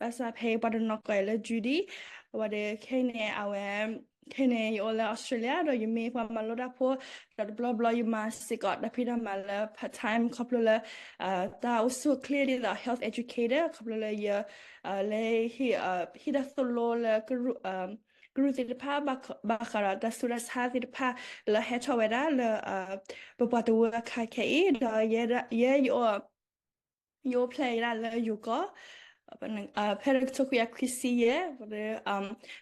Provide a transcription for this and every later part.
ဘၣ်ဆၣ်ဖဲအံၤပှၤတနီၤကိးယၤလၢ Judy, ဝံၤဒီးခဲအံၤန့ၣ် အဝဲ ခဲအံၤန့ၣ် ယအိၣ်လၢ Australia ဒီးယမ့ၢ်ပှၤမၤလိတၢ်ဖိ, ဒီးတဘျီဘျီယမၤစ့ၢ်ကီးတၢ်ဖံးတၢ်မၤလၢ part time ခီဖျိလၢ တၢ်အိၣ်ဆူၣ်အိၣ်ချ့ဒ်သိး health educator ခီဖျိလၢယ လဲၤဟ့ၣ်တၢ်သိၣ်လိလၢ ကရူၢ်သ့ၣ်တဖၣ် ဘၣ်ဃးဒီးတၢ်ဆူးတၢ်ဆါသ့ၣ်တဖၣ်လၢဟဲထီၣ်ဝဲဒၣ်လၢ ပပှၤတဝၢအခါခဲအံၤ, ဒီးယဲယအိၣ် ယအိၣ်ဖျဲၣ်ဝဲဒၣ်လၢယိၤကီၢ်, ဖဲတကထိခွံကယၤခွံဆံယဲၢ်,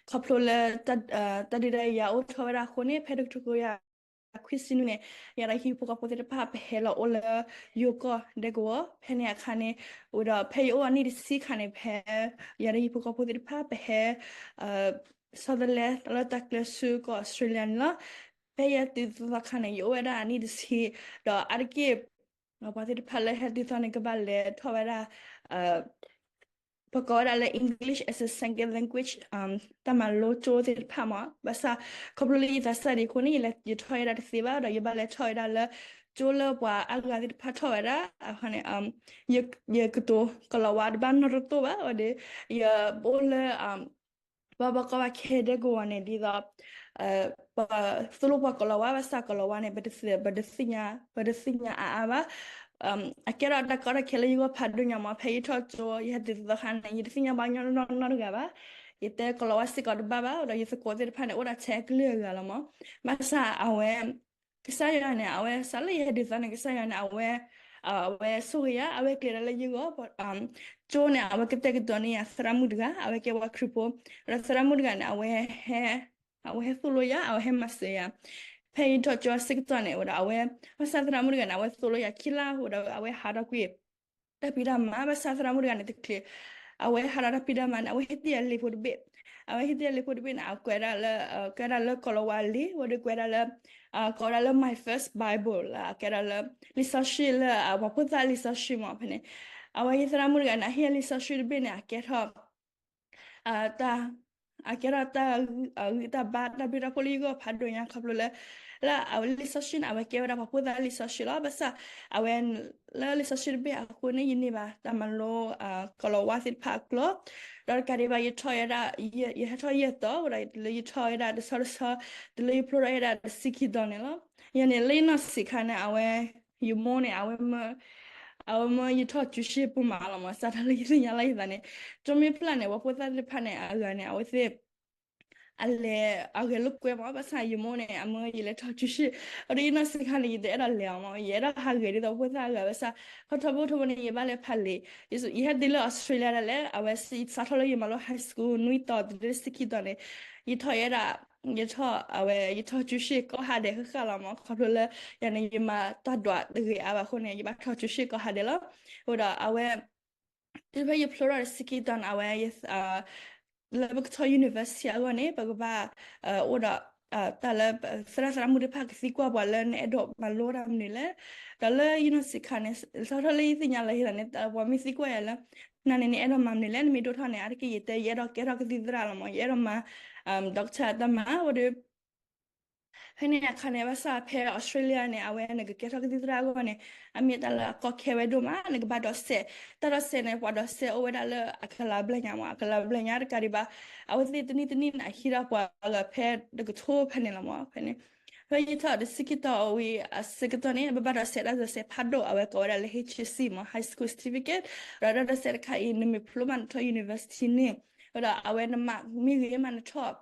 ခီဖျိလၢ တၢ်ဒုးတၢ်ယၤအိၣ်ထီၣ်ဝဲဒၣ်အဃိန့ၣ် ဖဲတကထိခွံကယၤခွံဆံနွံန့ၣ် ယၤဒီးဟံၣ်ဖိဃီဖိသ့ၣ်တဖၣ် ပဟဲလီၤအိၣ်လၢယိၤကီၢ်ဒဲကဝီၤ ဖဲန့ၣ်အခါန့ၣ်, ဝံၤဒီးဖဲယအိၣ်အနံၣ်တဆံခါန့ၣ် ဖဲ ယၤဒီးဟံၣ်ဖိဃီဖိသ့ၣ်တဖၣ် ပဟဲ ဆီတလဲလၢတၢ်ကျဲဆူကီၢ်အီစထြ့လယါန့ၣ်လီၤ. ဖဲယတုၤသီခါန့ၣ် ယအိၣ်ဝဲဒၣ်အနံၣ်တဆံ, ဒီးအါတက့ၢ် ပှၤသ့ၣ်တဖၣ်လၢဟဲတုၤသီန့ၣ် ကဘၣ်လဲၤထီၣ်ဝဲဒၣ် ပကိးဝဲဒၣ်လၢ English as a second language တၢ်မၤလိကၠိသ့ၣ်တဖၣ်မး, ဘၣ်ဆၣ် ခီဖျိလၢယသးစၢ်ဒံးအဃိန့ၣ် ယလဲၤယထီၣ်ဝဲဒၣ်တသ့ဘၣ်, ဒီးယဘၣ်လဲၤထီၣ်ဝဲဒၣ်လၢ ကၠိလၢပှၤအါဂၤသ့ၣ်တဖၣ်ထီၣ်ဝဲဒၣ်, ယကတိၤကလီၤဝါတဘၣ်နီတသိၣ်ဘၣ်, ဝံၤဒီး ယအိၣ်လၢ ပှၤဘၣ်ကီဘၣ်ခဲဒဲကဝီၤန့ၣ် ဒ်သိး ပှၤသိၣ်လိပှၤကလီၤဝါ ဘၣ်ဆၣ်ကလီၤဝါန့ၣ် ပတသ့ၣ်ညါ ပတသ့ၣ်ညါအါအါဘၣ်. အကဲထီၣ်တၢ်ကီတၢ်ခဲလၢယဂီၢ်ဖးဒိၣ်ညါမး, ဖဲယထီၣ်ကၠိ ယဟဲတုၤသီခါန့ၣ် ယတသ့ၣ်ညါဘၣ်ညီနီၢ်နီတဂၤဘၣ်, ယတဲကလီၤဝါစ့ၢ်ကီးတဘၣ်ဘၣ်, ဒီးယသကိးသ့ၣ်တဖၣ်န့ၣ် အိၣ်ဒၣ်ထဲအကလုာ်အဂၤလီၤမး. ဘၣ်ဆၣ်အဝဲ ကစၢ်ယွၤန့ၣ် အဝဲစးလၢယဟဲဒုးသီန့ၣ် ကစၢ်ယွၤန့ၣ် အဝဲ အဝဲဆိၣ်ဂ့ၤယၤ, အဝဲကျဲၤဒၣ်လၢယဂီၢ်, ကၠိန့ၣ် အဝဲကတဲာ်ကတီၤန့ၢ်ယၤသရၣ်မုၣ်တဂၤ, အဝဲကဲပှၤခရံာ်ဖိ, ဒီးသရၣ်မုၣ်တဂၤန့ၣ် အဝဲ အဝဲဟဲသိၣ်လိယၤ, အဝဲဟဲမၤစၢၤယၤ, ဖဲယထီၣ်ကၠိအဆၢကတီၢ်န့ၣ် ဝံၤဒီးအဝဲ ဘၣ်ဆၣ်သရၣ်မုၣ်တဂၤန့ၣ် အဝဲသိၣ်လိယၤခံလါ, ဝံၤဒီးအဝဲဟးထီၣ်ကွံာ် တၢ်ဖံးတၢ်မၤ, ဘၣ်ဆၣ်သရၣ်မုၣ်တဂၤန့ၣ်တချ့, အဝဲဟးထီၣ်တၢ်ဖံးတၢ်မၤန့ၣ် အဝဲဟ့ၣ်တ့ၢ်ယၤလံာ်ဖိတဘ့ၣ်, အဝဲဟ့ၣ်တ့ၢ်ယၤလံာ်ဖိတဘ့ၣ်န့ၣ် အကွဲးဒၣ်လၢ ကွဲးဒၣ်လၢကီၤလၤဝါလံာ်, ဝံၤဒီးကွဲးဒၣ်လၢ ကိးဝဲဒၣ်လၢ My First Bible လၢအကဲဒၣ်လၢ လံာ်စီဆှံလၢ ပှၤဖိသၣ်လံာ်စီဆှံမး ဖဲန့ၣ်, အဝဲယသရၣ်မုၣ်တဂၤန့ၣ် အဟ့ၣ်ယၤလံာ်စီဆှံတဘ့ၣ်န့ၣ် အကဲထီၣ် တၢ် အကဲထီၣ်တၢ်ဂံၢ်တၢ်ဘါ တၢ်ဘျုးတၢ်ဖှိၣ်လၢယဂီၢ်ဖးဒိၣ်ညါ ခီဖျိလၢ လၢအဝဲလံာ်စီဆှံန့ၣ် အဝဲကဲဝဲဒၣ်ပှၤဖိသၣ်လံာ်စီဆှံလီၤ. ဘၣ်ဆၣ် အဝဲ လၢလံာ်စီဆှံတဘ့ၣ်အဃိန့ၣ် ယန့ၢ်ဘၣ်တၢ်မၤလိ ကီၤလၤဝါသ့ၣ်တဖၣ်အကျိာ်, ဒီးတကးဒံးဘၣ် ယထီၣ်ဝဲဒၣ် ယဟဲထီၣ်ယဲၢ်တီၤ ဝံၤဒီးလၢယထီၣ်ဝဲဒၣ်တဆီတဆီ တုၤလၢယဖျိထီၣ်ဝဲဒၣ်တဆံခံတီၤန့ၣ်လီၤ. ယၤန့ၣ် လၢယနီၢ်ဆံးခါန့ၣ် အဝဲ ယမိၢ်န့ၣ် အဝဲမၢ အဝဲမၢယထီၣ်ကူးရှေ့ပိာ်မးလီၤမး စးထီၣ်လၢယသ့ၣ်ညါလၢယသးန့ၣ်, ကၠိမ့ၢ်ဖျါန့ၣ် ပှၤဖိသၣ်သ့ၣ်တဖၣ်န့ၣ် အဂၤန့ၣ် အဝဲသ့ၣ် အလဲၤ အဂဲၤလိာ်ကွဲမး, ဘၣ်ဆၣ်ယမိၢ်န့ၣ် အမၢယလဲၤထီၣ်ကူးရှေ့, အဒိ ယနီၢ်ဆံးခါန့ၣ် ယတအဲၣ်ဒိးလဲၤအီၤမး, ယအဲၣ်ဒိးဟးဂီၤဒ်သိးဖိသၣ်အဂၤ, ဘၣ်ဆၣ် ခီထီဘိထီဘိန့ၣ် ယဘၣ်လဲၤဖးလံာ်, ယဟဲတုၤလၢ Australia ဒၣ်လဲာ် အဝဲစးထီၣ်လၢယမၤလိ high school နွံတီၤတုၤလၢတဆံခံတီၤန့ၣ်, ယထီၣ်ယဲဒၣ် ယထီၣ် အဝဲ ယထီၣ်ကူးရှေ့ကိးဟါဒဲးဃၣ်ဃၣ်လီၤမး, ခီဖျိလၢ ယၤန့ၣ် ယမၤတၢ်ဒွးတဂ့ၤအါဘၣ်အဃိန့ၣ် ယဘၣ်ထီၣ်ကူးရှေ့ကိးဟါဒဲးလီၤ. အဃိဒီး အဝဲ တုၤဖဲယဖျိထီၣ်တဆံခံတီၤန့ၣ် အဝဲ လၢပကထီၣ် university အဂီၢ်န့ၣ် ပကဘၣ် အိၣ်ဒီး တၢ်လၢ သရၣ်သရၣ်မုၣ်တဖၣ်ကသံကွၢ်ပှၤလၢနအဲၣ်ဒိးမၤလိတၢ်မနုၤလဲၣ်, ဒီးလၢယနီၢ်ဆံးခါန့ၣ် စးထီၣ်လၢယသ့ၣ်ညါလၢယသးန့ၣ် ပှၤမ့ၢ်သံကွၢ်ယၤလၢ နၤန့ၣ် နအဲၣ်ဒိးမၤမနုၤလဲၣ်, နမ့ၢ်ဒိၣ်ထီၣ်န့ၣ် အါတက့ၢ်ယတဲ ယအဲၣ်ဒိးကဲထီၣ်ကသံၣ်သရၣ်လီၤမး, ယအဲၣ်ဒိးမၤ doctor တၢ်မၤ ဝံၤဒီး ဖဲန့ၣ်အခါန့ၣ် ဘၣ်ဆၣ်ဖဲ Australia န့ၣ် အဝဲနကကဲထီၣ်ကသံၣ်သရၣ်အဂီၢ်န့ၣ် အမ့ၢ်တၢ်လၢအကီခဲဝဲဒိၣ်မး, နကဘၣ်ဒိးစဲး, တၢ်ဒိးစဲးန့ၣ် ပှၤဒိးစဲးအိၣ်ဝဲဒၣ်လၢအကလၤဘျဲၣ်ညါမး, အကလၤဘျဲၣ်ညါတကးဒံးဘၣ်, အဝဲသ့ၣ်တနံၣ်တနံၣ်န့ၣ် အဟံးထီၣ်ပှၤဂၤဖဲတကထိဖဲန့ၣ်လီၤမး, ဖဲန့ၣ် ဖဲယထီၣ်တဆံခံတီၤဝံၤအဆၢကတီၢ်န့ၣ် ပဘၣ်ဒိးစဲးတၢ်ဒိးစဲးဖးဒိၣ် အဝဲကိးဝဲဒၣ်လၢ H S C မး High School Certificate, ဒီးတၢ်ဒိးစဲးတခါအံၤ နမ့ၢ်ဖျိဘၣ်နထီၣ် university န့ၣ်, ဒီးအဝဲနမၤမ့ၢ်ဂ့ၤမးနထီၣ်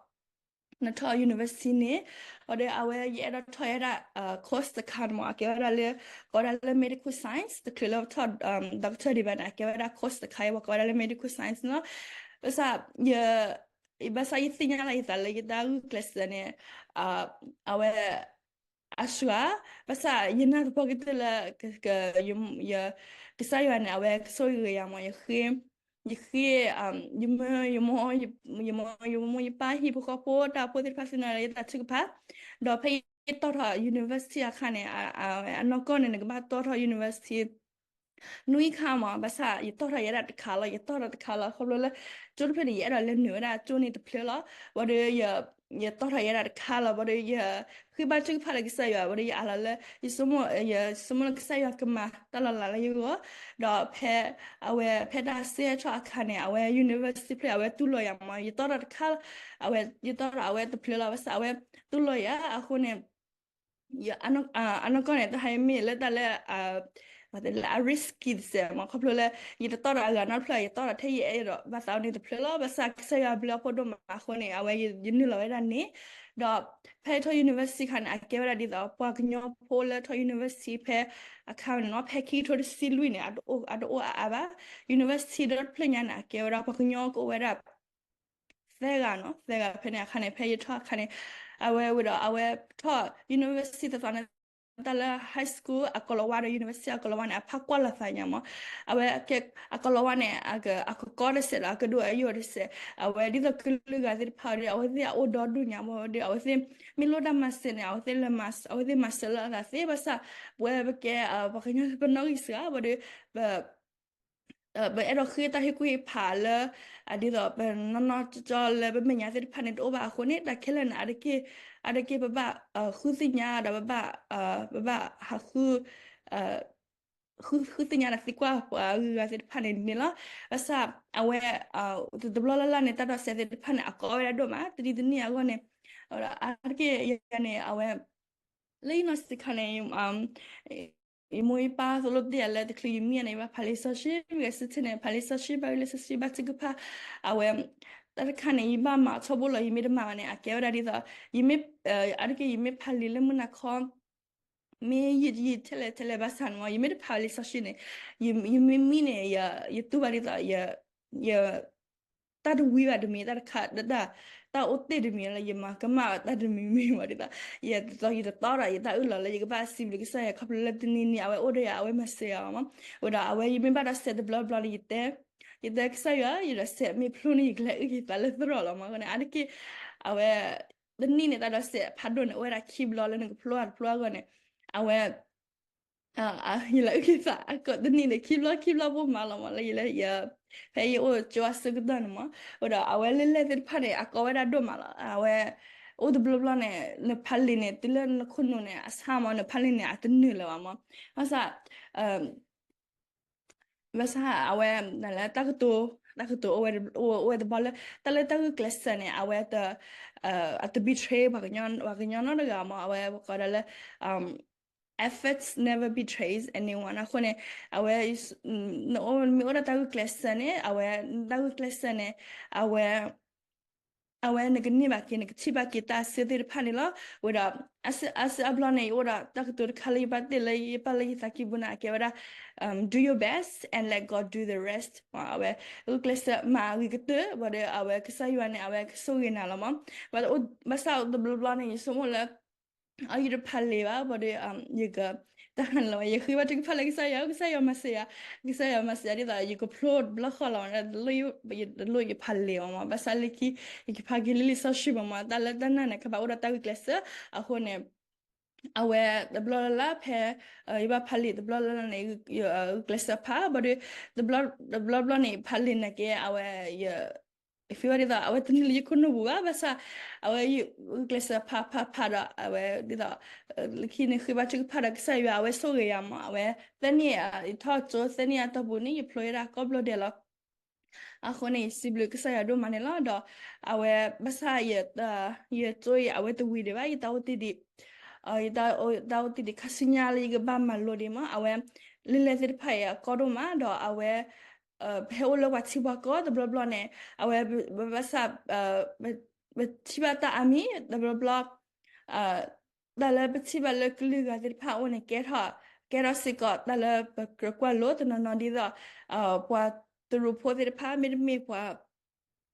နထီၣ် university န့ၣ်, ဒီးအဝဲယအဲၣ်ဒိးထီၣ်ဝဲဒၣ် course တခါန့ၣ်မး အကဲဝဲဒၣ်လၢ ကိးဝဲဒၣ်လၢ medical science, တချုးလၢပထီၣ် doctor ဒံးဘၣ်န့ၣ် အကဲဝဲဒၣ် course တခါအံၤ ပှၤကိးဝဲဒၣ်လၢ medical science န့ၣ်လီၤ. ဘၣ်ဆၣ် ယ ဘၣ်ဆၣ်ယသ့ၣ်ညါလၢယသးလၢယတၢ်ဂုာ်ကျဲးစၢးန့ၣ် အဝဲ အစှၤ, ဘၣ်ဆၣ်ယနာ်သပှၢ်ကတၢၢ်လၢ ကစၢ်ယွၤန့ၣ် အဝဲကဆိၣ်ဂ့ၤယၤမး, ယဃ့ ယဃ့ ယမ့ၢ် ယမိၢ် ယမိၢ်ယပၢ်ဟံၣ်ဖိဃီဖိ တၢ်အိၣ်ဖှိၣ်သ့ၣ်တဖၣ်သ့ၣ်နီၣ်လၢယတၢ်ထုကဖၣ်, ဒီးဖဲယတီၢ်ထီၣ် university အခါန့ၣ် အနီၢ်ကီၢ်န့ၣ် နကဘၣ်တီၢ်ထီၣ် university နွံခါမး, ဘၣ်ဆၣ်ယတီၢ်ထီၣ်ယဲဒၣ်တခါလီၤ, ယတီၢ်ထီၣ်တခါလီၤ, ခီဖျိလၢ ကၠိတဖျၢၣ်န့ၣ် ယအဲၣ်ဒိးလဲၤနုာ်ဝဲဒၣ်ကၠိန့ၣ်တဖျၢၣ်လီၤ, ဝံၤဒီးယ ယတီၣ်ထီၣ်ယဲဒၣ်တခါလီၤ. ဘၣ်ဒီးယဃ့ဘါထုကဖၣ်လၢကစၢ်ယွၤ, ဘၣ်ဒီးယအးလီၤလၢ ယဆိကမိၣ်, ယဆိကမိၣ်လၢကစၢ်ယွၤကမၤတၢ်လီၤလးလၢယဂီၢ်, ဒီးဖဲ အဝဲဖဲတၢ်ဆၢထီၣ်အခါန့ၣ် အဝဲ university ဖျၢၣ် အဝဲတူၢ်လီၤယၤမး, ယတီၣ်ထီၣ်တခါ, အဝဲ ယတီၣ်ထီၣ်အဝဲတဖျၢၣ်လီၤ, ဘၣ်ဆၣ်အဝဲတူၢ်လီၤယၤအဃိန့ၣ် အနီၢ်ကီၢ်န့ၣ် တဟါမ့ၢ်လၢတၢ်လၢ အ အ risky တစဲးမး, ခီဖျိလၢ ယတတီၣ်ဒီးအဂၤနီတဖျၢၣ်, ယတီၣ်ဒီးထဲယအဲၣ်ဒိးဘၣ်သးန့ၣ်တဖျၢၣ်လီၤ. ဘၣ်ဆၣ်ကစၢ်ယွၤဘျုးအဖှိၣ်ဒိၣ်မးအဃိန့ၣ် အဝဲယနုာ်လီၤဝဲဒၣ်န့ၣ်, ဒီးဖဲထီၣ် university ခါန့ၣ် အကဲဝဲဒၣ်ဒ်သိး ပှၤကညီဖိလၢထီၣ် university ဖဲအခါန့ၣ်နီၤ, ဖဲခံကထိတဆံလွံၢ်န့ၣ် အတအိၣ်အါဘၣ်, university ဒီတဖျၢၣ်ညါန့ၣ် အကဲဝဲဒၣ်ပှၤကညီကအိၣ်ဝဲဒၣ် သၢဂၤနီၤ, သၢဂၤဖဲန့ၣ်အခါန့ၣ် ဖဲယထီၣ်အခါန့ၣ်, အဝဲဝံၤဒီးအဝဲထီၣ် university သီသီန့ၣ် တၢ်လၢ high school အကီၢ်လီၤဝါဒီး university အကီၢ်လီၤဝါန့ၣ် အဖးကွၢ်လိာ်သးညါမး, အဝဲ အကီၢ်လီၤဝါန့ၣ် အကကီတစဲးဒီး အကဒိၣ်အယိာ်တစဲး, အဝဲဒ်သိးကလုာ်ဂၤသ့ၣ်တဖၣ်ဒီး အဝဲသ့ၣ်အအိၣ်ဒီဒူၣ်ညါမး, ဒီးအဝဲသ့ၣ်မ့ၢ်လိၣ်တၢ်မၤစၢၤန့ၣ် အဝဲသ့ၣ်လဲၤမၤ, အဝဲသ့ၣ်မၤစၢၤလိာ်အသးသ့, ဘၣ်ဆၣ် ပဝဲပကဲ ပှၤကညီပနီၣ်ဂံၢ်စှၤ ဘၣ်ဒီး ပ ပအဲၣ်ဒိးဃ့တၢ်ဟ့ၣ်ကူၣ်ဟ့ၣ်ဖးလၢ အဒ်သိးပနီၢ်နီၢ်ကၠီကၠီလၢပမဲာ်ညါသ့ၣ်တဖၣ်န့ၣ် တအိၣ်ဘၣ်အဃိန့ၣ် တၢ်ခဲလၢာ်န့ၣ် အါတက့ၢ် အါတက့ၢ်ပဘၣ် ဃုသ့ၣ်ညါဒီး ပဘၣ် ပဘၣ်ဟးဃု ဃု ဃုသ့ၣ်ညါဒီးသံကွၢ်ပှၤဂုၤဂၤသ့ၣ်တဖၣ်န့ၣ်န့ၣ်လီၤ. ဘၣ်ဆၣ် အဝဲ တဘျီလၢ်လၢ်န့ၣ် တၢ်ဒိးစဲးသ့ၣ်တဖၣ်န့ၣ် အကီဝဲဒၣ်ဒိၣ်မး တနံၤတနံၤအဂီၢ်န့ၣ်, အါတက့ၢ်ယၤန့ၣ် အဝဲ လၢယနီၢ်စံခါန့ၣ် ယမိၢ်ယပၢ်သိၣ်လိတ့ၢ်ယၤလၢတချုးယမံန့ၣ် ယဘၣ်ဖးလံာ်စီဆှံ, မ့ၢ်ဂဲၤဆၢထၢၣ်န့ၣ် ဖးလံာ်စီဆှံ ဘၣ်ဝံလံာ်စီဆှံ ဘါထုကဖၣ်, အဝဲ တၢ်တခါန့ၣ် ယဘၣ်မၤထီဘိလီၤ ယမ့ၢ်တမၤဘၣ်န့ၣ် အကဲဝဲဒၣ်ဒ်သိး ယမ့ၢ် အါတက့ၢ်ယမ့ၢ်ဖးလံာ်လၢမုၢ်နၤခီ မ့ၢ်ယံာ်ယံာ်ထဲလဲၣ်ထဲလဲၣ်ဘၣ်ဆၣ်န့ၣ် ယမ့ၢ်တဖးလံာ်စီဆှံန့ၣ် ယမ့ၢ်မံန့ၣ် ယတူၢ်ဘၣ်ဒ်သိး ယ တၢ်တဝံဘၣ်တမံၤ တၢ်တခါ တၢ်အိၣ်တ့ၢ်တမံၤလၢယမၤကမၣ်တၢ်တမံၤမံၤမးဒ်သိး ယတသီၣ် ယတသီၣ်ဒီး ယတၢ်အုၣ်လီၤလၢယကဘၣ်စံးဘျုးကစၢ်ယွၤ ခီဖျိလၢတနံၤနံၤ အဝဲအိၣ်ဒီးယၤ အဝဲမၤစၢၤယၤမး, ဝံၤဒီးအဝဲယမ့ၢ်ဘၣ်တၢ်စဲးတဘျီဘျီန့ၣ် ယတဲ ယတဲကစၢ်ယွၤ ယဒီးစဲးမ့ၢ်ဖျိန့ၣ် ယကလဲၤအုၣ်က့ၤသးလၢသရိာ်လီၤမး အဃိန့ၣ် အါတက့ၢ် အဝဲ တနံၣ်န့ၣ် တၢ်ဒီးစဲးဖးဒိၣ်န့ၣ် အိၣ်ဝဲဒၣ်ခံဘျီလၢနကဖျိအတဖျိအဂီၢ်န့ၣ် အဝဲ ယလဲၤအုၣ်က့ၤသး အကိးတနံၣ်န့ၣ် ခံဘျီခံဘျီဘိမးလီၤမး လၢယလဲၤ ဖဲယအိၣ်ကၠိအဆၢကတီၢ်န့ၣ်မး, ဝံၤဒီးအဝဲလၢလဲၢ်သ့ၣ်တဖၣ်န့ၣ် အကီဝဲဒၣ်ဒိၣ်မးလီၤ. အဝဲ အိၣ်တဘျီဘျီန့ၣ် နဖးလံာ်န့ၣ် တုၤလၢနခိၣ်နူာ်န့ၣ် အဆါမး နဖးလံာ်န့ၣ် အတနုာ်လၢၤဘၣ်မး, ဘၣ်ဆၣ် ဘၣ်ဆၣ်အဝဲ နလဲၤတၢ်ကတိၤ တၢ်ကတိၤအိၣ်ဝဲတဘျီလၢ တၢ်လၢတၢ်ဂုာ်ကျဲးစၢးန့ၣ် အဝဲ အတ betray ပှၤကညီနီတဂၤမး အဝဲပကိးဒၣ်လၢ efforts never betrays anyone အဃိန့ၣ် အဝဲ နအိၣ်မ့ၢ်အိၣ်ဒီးတၢ်ဂုာ်ကျဲးစၢးန့ၣ် အဝဲ တၢ်ဂုာ်ကျဲးစၢးန့ၣ် အဝဲ အဝဲနကန့ၢ်ဘၣ်က့ၤ နကထံၣ်ဘၣ်က့ၤတၢ်အဆၢသ့ၣ်တဖၣ်န့ၣ်လီၤ. ဝံၤဒီး အါစုအါဘျီန့ၣ် ယအိၣ်ဒီးတၢ်ကတိၤတခါလၢယဘၣ်တ့ၢ်လၢယပာ်လၢယသးကံၢ်ပူၤန့ၣ် အကဲဝဲဒၣ် do your best and let God do the rest အဝဲ ဂုာ်ကျဲးစၢးမၤဂ့ၤကတၢၢ် ဘၣ်ဒီးအဝဲကစၢ်ယွၤန့ၣ် အဝဲကဆိၣ်ဂ့ၤနၤလီၤမး. ဘၣ်ဆၣ်တဘျီဘျီန့ၣ် ယဆိကမိၣ်လၢ အယတဖးလံာ်ဘၣ် ဘၣ်ဒီး ယက တၢ်လီၤ ယဃ့ဘါထုကဖၣ်လၢကစၢ်ယွၤ ကစၢ်ယွၤမၤစၢၤယၤ ကစၢ်ယွၤမၤစၢၤယၤဒ်သိး ယကဖျိတဘျီဃီလီၤ တလိၣ်ယဖးလံာ်ဘၣ်မး ဘၣ်ဆၣ်လၢခံ ယကဖးက့ၤလၢလံာ်စီဆှံဘၣ်မး တၢ်လၢတၢ်နာ်န့ၣ် ကဘၣ်အိၣ်ဒီးတၢ်ဂုာ်ကျဲးစၢး အဃိန့ၣ် အဝဲတဘျီလၢ်လၢ်ဖဲ ယဘၣ်ဖးလံာ်တဘျီလၢ်လၢ်န့ၣ် ဂုာ်ကျဲးစၢးဖး ဘၣ်ဒီး တဘျီဘျီန့ၣ် ဖးလံာ်နာ်က့ အဝဲ ယ feel ဒ်သိး အဝဲတနုာ်လၢယခိၣ်နူာ်ပူၤဘၣ် ဘၣ်ဆၣ် အဝဲ ဂုာ်ကျဲးစၢးဖးဖးဖးဒီး အဝဲဒ်သိး လၢခံန့ၣ် ဃ့ဘါထုကဖၣ်ဒီးကစၢ်ယွၤ အဝဲဆိၣ်ဂ့ၤယၤမး အဝဲ သၢနံၣ် ယထီၣ်ကၠိသၢနံၣ်အတီၢ်ပူၤန့ၣ် ယဖျိဝဲဒၣ်ကိးဘျီဒဲးလီၤ. အဃိန့ၣ် ယစံးဘျုးကစၢ်ယွၤဒိၣ်မးန့ၣ်လီၤ. ဒီး အဝဲ ဘၣ်ဆၣ် ယကၠိအံၤ အဝဲတဝံၤဒံးဘၣ် ယတၢ်အိၣ်တ့ၢ်ဒံး ယတၢ်အိၣ်တ့ၢ်ဒံးခါဆူညါလၢယကဘၣ်မၤလိဒံးမး အဝဲ လၢလဲၢ်သ့ၣ်တဖၣ်အံၤ အကီဒိၣ်မး ဒီးအဝဲ ဖဲအိၣ်လၢပှၤထံပှၤကီၢ်တဘျီဘျီန့ၣ် အဝဲ ဘၣ်ဆၣ် ပထံၣ်ဘၣ်တၢ်အါမံၤ တဘျီဘျီ တၢ်လၢပထံၣ်ဘၣ်လၢကလုာ်ဂၤသ့ၣ်တဖၣ်အအိၣ်န့ၣ် ကဲထီၣ် ကဲထီၣ်စ့ၢ်ကီး တၢ်လၢပကြၢးကွၢ်လိတနီၤနီၤဒ်သိး ပှၤတရူးဖိသ့ၣ်တဖၣ် မ့တမ့ၢ်ပှၤ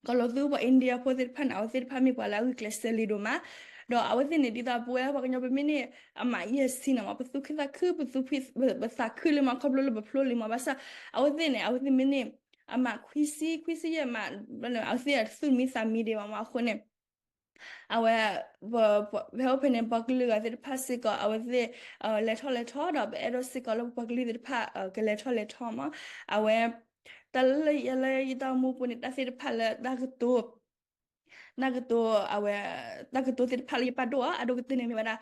ကီၤလီၤသူ ပှၤ India ဖိသ့ၣ်တဖၣ်န့ၣ် အဝဲသ့ၣ်တဖၣ်မ့ၢ်ပှၤလၢအဂုာ်ကျဲးစၢးလံဒိၣ်မး ဒီးအဝဲသ့ၣ်န့ၣ် ဒ်သိးပဝဲပှၤကညီပမ့ၢ်န့ၣ် အမၤယဲၢ်ဆံန့ၣ်မး ပသူၣ်ခုသးခု ပသူၣ်ဖှံ ပသးခုလံမး ခီဖျိလၢပဖျိလံမး ဘၣ်ဆၣ် အဝဲသ့ၣ်န့ၣ် အဝဲသ့ၣ်မ့ၢ်န့ၣ် အမၤခွံဆံ ခွံဆံယဲၢ်မး အဝဲသ့ၣ်သူၣ်မံသးမံဒံးဘၣ်မး အဃိန့ၣ် အဝဲ ဖဲအိၣ်ဖဲန့ၣ် ပှၤကလုာ်ဂၤသ့ၣ်တဖၣ်စ့ၢ်ကီး အဝဲသ့ၣ် လဲၤထီၣ်လဲၤထီ ဒီးပအဲၣ်ဒိးစ့ၢ်ကီးလၢပပှၤကလုာ်သ့ၣ်တဖၣ် ကလဲၤထီၣ်လဲၤထီမး အဝဲ တၢ်လၢယတၢ်အိၣ်မူပူၤန့ၣ် တၢ်သ့ၣ်တဖၣ်လၢတၢ်ကတိၤ တၢ်ကတိၤ အဝဲ တၢ်ကတိၤသ့ၣ်တဖၣ်လၢယပာ်ဒိၣ်အီၤ အဒိၣ်ကတၢၢ်န့ၣ်မ့ၢ်ဝဲဒၣ်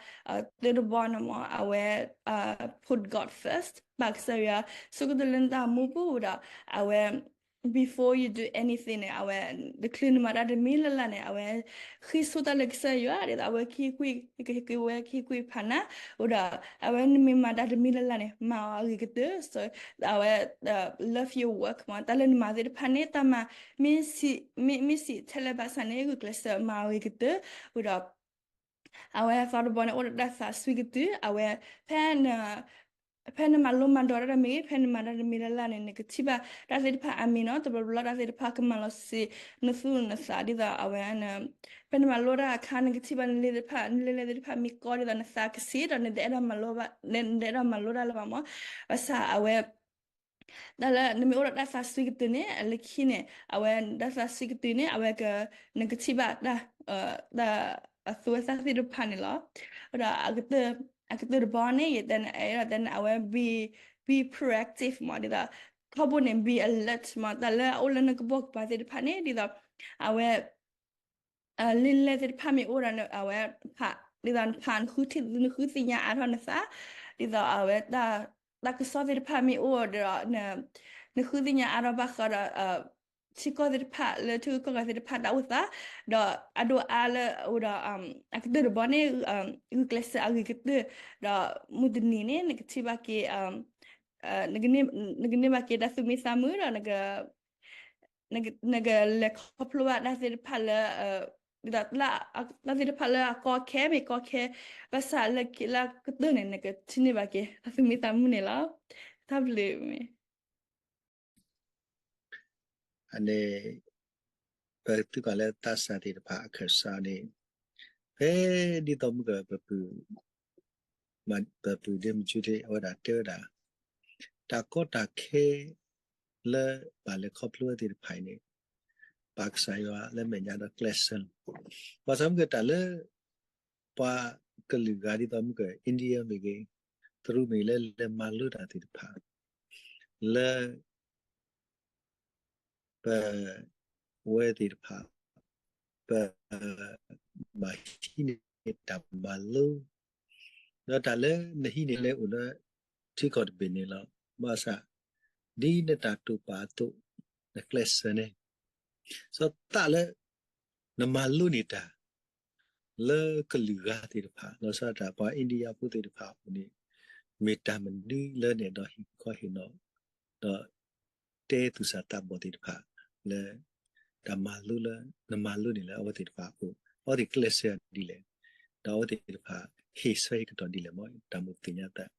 သၢတဘီန့ၣ်မ့ၢ် အဝဲ put God first ပာ်ကစၢ်ယွၤ ဆိကတၢၢ်လၢနတၢ်အိၣ်မူပူၤဒီး အဝဲ before you do anything န့ၣ် အဝဲ တချုးနမၤတၢ်တမံၤလၢ်လၢ်န့ၣ် အဝဲ ဃ့ဆိတၢ်လၢကစၢ်ယွၤ ဒ်သိးအဝဲကဟ့ၣ်ကွံာ် ကဟ့ၣ်ကွံာ်ဝဲကဟ့ၣ်ကွံာ်ဖးနၤ အိၣ်ဒီး အဝဲနမ့ၢ်မၤတၢ်တမံၤလၢ်လၢ်န့ၣ် မၤအီၤအဂ့ၤကတၢၢ် အဝဲ love your work မ့ၢ် တၢ်လၢနမၤသ့ၣ်တဖၣ်န့ၣ် တၢ်မၤ မ့ၢ်ဆံး မ့ၢ်ဆံးထဲလဲၣ်ဘၣ်ဆၣ်န့ၣ် ဂုာ်ကျဲးစၢးမၤအဂ့ၤကတၢၢ် အိၣ်ဒီး အဝဲသီတဘီန့ၣ် အိၣ်ဒီးတၢ်သးစွံကတုာ် အဝဲ ဖဲ ဖဲနမၤလိမၤဒိးတၢ်တမံၤ ဖဲနမၤတၢ်တမံၤလၢ်လၢ်န့ၣ် နကထံၣ်ဘၣ်တၢ်သ့ၣ်တဖၣ်အါမံၤနီၤ တဘျီဘျီတၢ်သ့ၣ်တဖၣ်ကမၤလီၤဆံး နသူၣ်နသးဒ်သိးအဝဲ ဖဲနမၤလိတၢ်အခါ နကထံၣ်ဘၣ်နလံသ့ၣ်တဖၣ် နလံလဲၢ်သ့ၣ်တဖၣ်မ့ၢ်ကီဒ်သိး နသးကဆံးဒီး နတအဲၣ်ဒိးမၤလိဘၣ် နတအဲၣ်ဒိးမၤလိတၢ်လၢၤဘၣ်မ့ၢ် ဘၣ်ဆၣ်အဝဲ တၢ်လၢနမ့ၢ်အိၣ်ဒီးတၢ်သးစွံကတုာ်န့ၣ် အလၢခံန့ၣ် အဝဲတၢ်သးစွံကတုာ်န့ၣ် အဝဲက နကထံၣ်ဘၣ်တၢ် တၢ်အသူအသၣ်သ့ၣ်တဖၣ်န့ၣ်လီၤ. ဒီး အကတၢၢ်တဘီန့ၣ် ယတဲန့ၣ် အဲၣ်ဒိးတဲန့ၣ် အဝဲ be be proactive မ့ၢ် ဒ်သိး ထီဘိန့ၣ် be alert မ့ၢ် တၢ်လၢအအိၣ်လၢနကပိာ်ကပၤသ့ၣ်တဖၣ်န့ၣ် ဒ်သိး အဝဲ လံာ်လဲၢ်သ့ၣ်တဖၣ်မ့ၢ်အိၣ်ဒီး အဝဲဖး ဒ်သိးနဖး နဃုသ့ၣ်ညါအါထီၣ်နသး ဒ်သိးအဝဲ တၢ်ကစီၣ်သ့ၣ်တဖၣ်မ့ၢ်အိၣ်ဒီး နဃုသ့ၣ်ညါအါထီၣ်ဘၣ်ဃးဒီး ထံကီၢ်သ့ၣ်တဖၣ်လၢထံဂုၤကီၢ်ဂၤသ့ၣ်တဖၣ်တၢ်အိၣ်သး ဒီးအဒိၣ်အါလၢအိၣ်ဒီး အကတၢၢ်တဘီန့ၣ် ဂုာ်ကျဲးစၢးအဂ့ၤကတၢၢ် ဒီးမုၢ်တနံၤန့ၣ် နကထံၣ်ဘၣ်က့ၤ နကန့ၢ်ဘၣ်က့ၤတၢ်သူၣ်မံသးမုာ်ဒီး နကလဲၤခီဖျိဘၣ်တၢ်သ့ၣ်တဖၣ်လၢ ဒ်သိး တၢ်သ့ၣ်တဖၣ်လၢအကီခဲမ့ၢ်ကီခဲ ဘၣ်ဆၣ်လၢခံလၢကတၢၢ်န့ၣ် နကထံၣ်န့ၢ်ဘၣ်က့ၤ တၢ်သူၣ်မံသးမုာ်န့ၣ်လီၤ. တၢ်ဘျုးမ့ၢ် အန့ၣ် ပသုးကီၢ်လၢသးစၢ်သ့ၣ်တဖၣ်အခၢၣ်စးန့ၣ် ဖဲဒ်သိးမုၢ်က ပပုၢ် ပပုၢ်ဒ့မုၢ်ကၠူဒ့ အဝဲဒၣ်တဲဝဲဒၣ် တၢ်ကီတၢ်ခဲ လၢပှၤလဲၤခီဖျိဝဲသ့ၣ်တဖၣ်အံၤန့ၣ် ပၢ်ကစၢ်ယွၤလၢမဲာ်ညါဒီးကျဲးစၢးလီၤ. ဘၣ်ဆၣ်မုၢ်က တၢ်လၢ ပှၤကလုာ်ဂၤဒ်သိးမုၢ်က India မ့ၢ်ဂ့ၤ တရူးမ့ၢ်ဂ့ၤ လၢလဲၤမၤလိတၢ်သ့ၣ်တဖၣ် လၢ ပ ဝဲသ့ၣ်တဖၣ် ပ ဘၣ်ဟံးန့ၢ်တၢ်မၤလိ ဒီးတၢ်လၢနဟံးန့ၢ်လၢအိၣ်လၢ ထံကီၢ်တဘ့ၣ်န့ၣ်လီၤ. ဘၣ်ဆၣ် ဒ်နတၢ်တိာ်ပာ်အသိး နကျဲးစၢးန့ၣ် စီၤသးလၢ နမၤလိန့ၢ်တၢ် လၢကလုာ်ဂၤသ့ၣ်တဖၣ် လီၤဆီဒၣ်တၢ် ပှၤ India ဖိသ့ၣ်တဖၣ်အအိၣ်န့ၣ် မ့ၢ်တၢ်မနုၤလၢနအဲၣ်ဒိးဟ့ၣ်ခီဟ့ၣ်နီၤ ဒီး တဲသူၣ်စၢ်သးဘီၣ်သ့ၣ်တဖၣ် လၢ တၢ်မၤလိလၢ နမၤလိန့ၣ်လၢအဝဲသ့ၣ်တဖၣ်အအိၣ် အဝဲသ့ၣ်ကျဲးစၢးဒ်လဲၣ် ဒီးအဝဲသ့ၣ်တဖၣ် ဟ့ၣ်ဆၢဟ့ၣ်ကတီၢ်ဒ်လဲၣ်မ့ၢ် တၢ်မုၢ်သ့ၣ်ညါသး